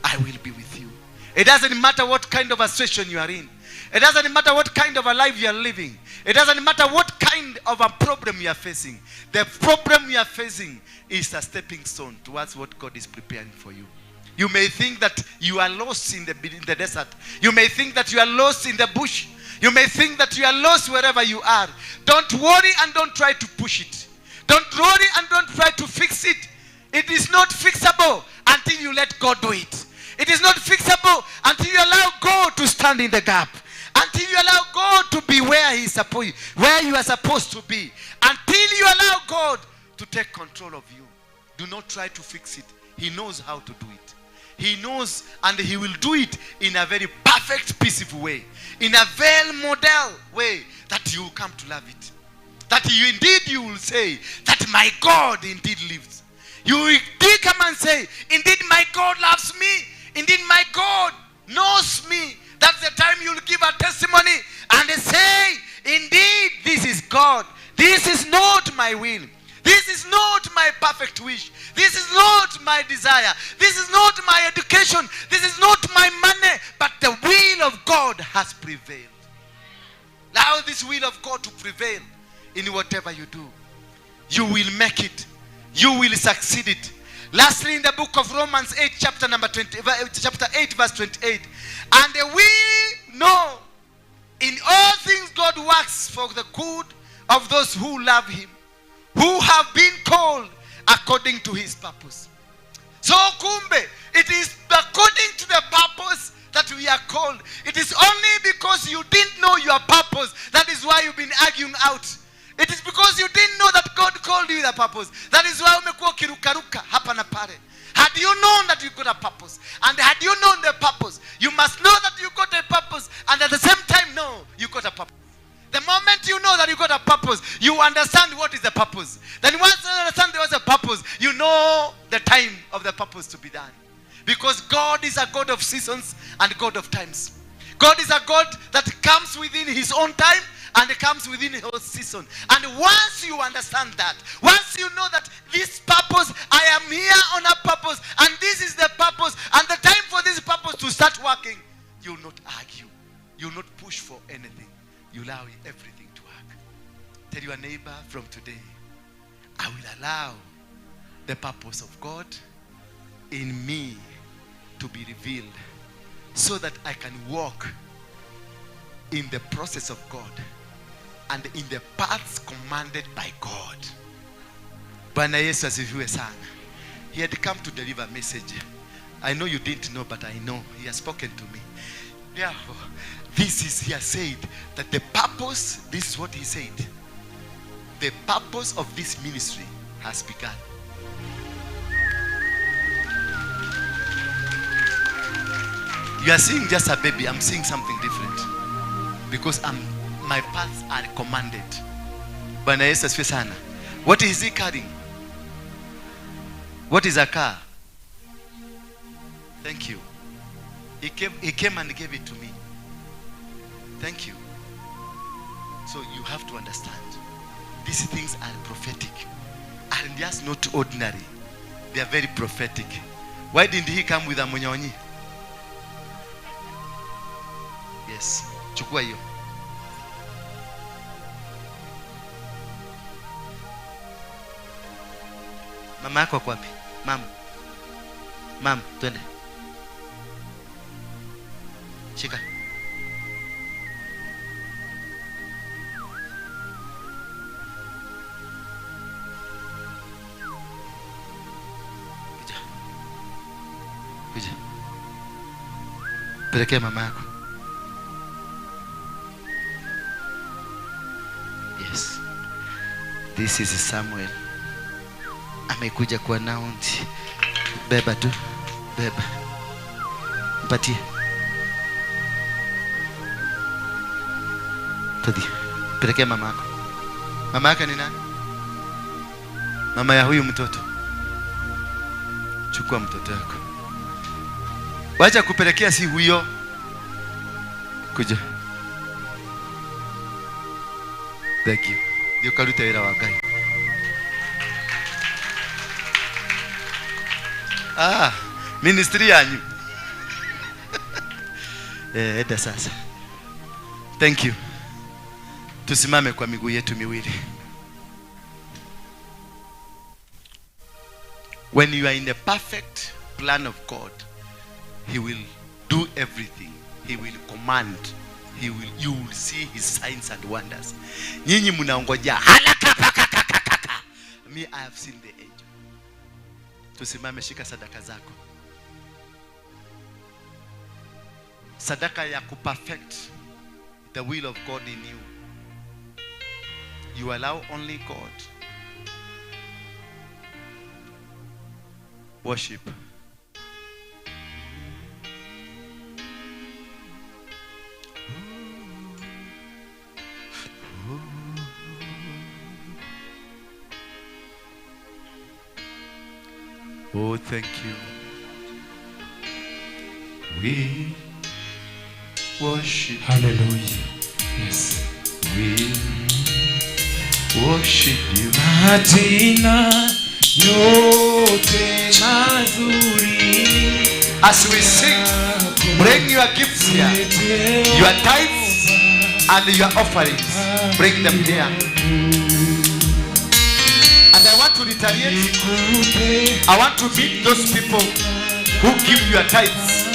I will be with you. It doesn't matter what kind of a situation you are in. It doesn't matter what kind of a life you are living. It doesn't matter what kind of a problem you are facing. The problem you are facing is a stepping stone towards what God is preparing for you. You may think that you are lost in the desert. You may think that you are lost in the bush. You may think that you are lost wherever you are. Don't worry and don't try to push it. Don't worry and don't try to fix it. It is not fixable until you let God do it. It is not fixable until you allow God to stand in the gap. Until you allow God to be where He is supposed, where you are supposed to be. Until you allow God to take control of you. Do not try to fix it. He knows how to do it. He knows, and He will do it in a very perfect, peaceful way. In a very model way that you will come to love it. That you indeed you will say that my God indeed lives. You will indeed come and say, "Indeed my God loves me. Indeed my God knows me." That's the time you'll give a testimony and say, "Indeed this is God. This is not my will. This is not my perfect wish. This is not my desire. This is not my education. This is not my money. But the will of God has prevailed." Allow this will of God to prevail in whatever you do. You will make it. You will succeed it. Lastly, in the book of Romans 8, chapter number 20, chapter 8, verse 28. And we know in all things God works for the good of those who love Him, who have been called according to His purpose. So kumbe, it is according to the purpose that we are called. It is only because you didn't know your purpose, that is why you've been arguing out. It is because you didn't know that God called you with a purpose. That is why umekuwa ukirukaruka hapa na pale. Had you known that you got a purpose, and had you known the purpose, you must know that you got a purpose, and at the same time know you got a purpose. The moment you know that you got a purpose, you understand what is the purpose. Then once you understand there was a purpose, you know the time of the purpose to be done. Because God is a God of seasons and God of times. God is a God that comes within His own time and comes within His own season. And once you understand that, once you know that this purpose, I am here on a purpose, and this is the purpose, and the time for this purpose to start working, you will not argue. You will not push for anything. You allow everything to work. Tell your neighbor, "From today, I will allow the purpose of God in me to be revealed so that I can walk in the process of God and in the paths commanded by God." Bwana Yesu asifiwe sana. He had come to deliver a message. I know you didn't know, but I know He has spoken to me. Therefore, this is, he has said that the purpose, this is what he said, the purpose of this ministry has begun. You are seeing just a baby. I'm seeing something different. Because my paths are commanded. Bwana Yesu asifiwe sana. What is he carrying? What is a car? Thank you. He came and gave it to me. Thank you. So you have to understand, these things are prophetic. And just not ordinary. They are very prophetic. Why didn't he come with a munyonyi? Yes. Chukua hiyo. Mama yako ako wapi? Mama. Mama, twende. Shika. Kuja. Kuja. Pelekea mama yako. Yes. This is Samuel. Amekuja kwa announce. Beba tu. Beba. Mpatie. Tadi. Pelekea mama yako. Mama yake ni nani? Mama ya huyu mtoto. Chukua mtoto wako. Wacha kupelekea si huyo. Kuja. Thank you. Ndio karute wĩra wa Ngai. Ah, ministry yanyu. Enda sasa. Thank you. Tusimame kwa miguu yetu miwili. When you are in the perfect plan of God, he will do everything. He will command. He will, you will see his signs and wonders. Nyinyi mnaongoja haraka paka kaka kaka. Me, I have seen the angel. Tusimame, shika sadaka zako. Sadaka ya kuperfect the will of God in you. You allow only God. Worship. Oh, thank you. We worship. Hallelujah. Yes. We worship you. Majina yote mazuri As we sing, bring your gifts here, your tithes and your offerings. Bring them here. And I want to retaliate. I want to meet those people who give your tithes.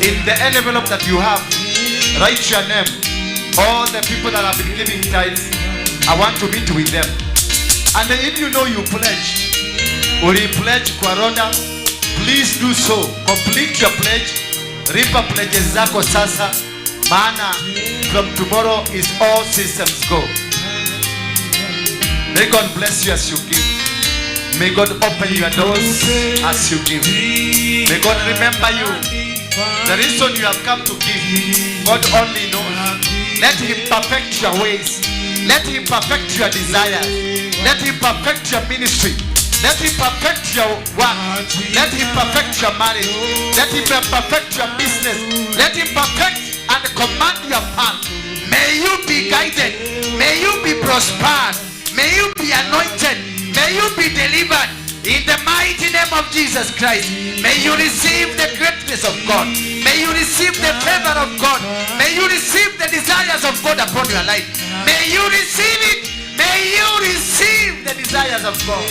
In the envelope that you have, write your name. All the people that have been giving tithes, I want to meet with them. And if you know you pledged, or you pledge kwa Rhoda, please do so. Complete your pledge. Ripa pledges zako sasa. Maana from tomorrow is all systems go. May God bless you as you give. May God open your doors as you give. May God remember you. The reason you have come to give, God only knows. Let him perfect your ways. Let him perfect your desires. Let him perfect your ministry. Let him perfect your work. Let him perfect your marriage. Let him perfect your business. Let him perfect and command your path. May you be guided. May you be prospered. May you be anointed. May you be delivered. In the mighty name of Jesus Christ, may you receive the greatness of God. May you receive the favor of God. May you receive the desires of God upon your life. May you receive it. May you receive the desires of God.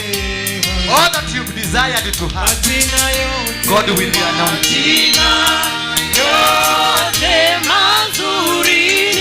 All that you've desired to have, God will anoint you. Yote mazuri.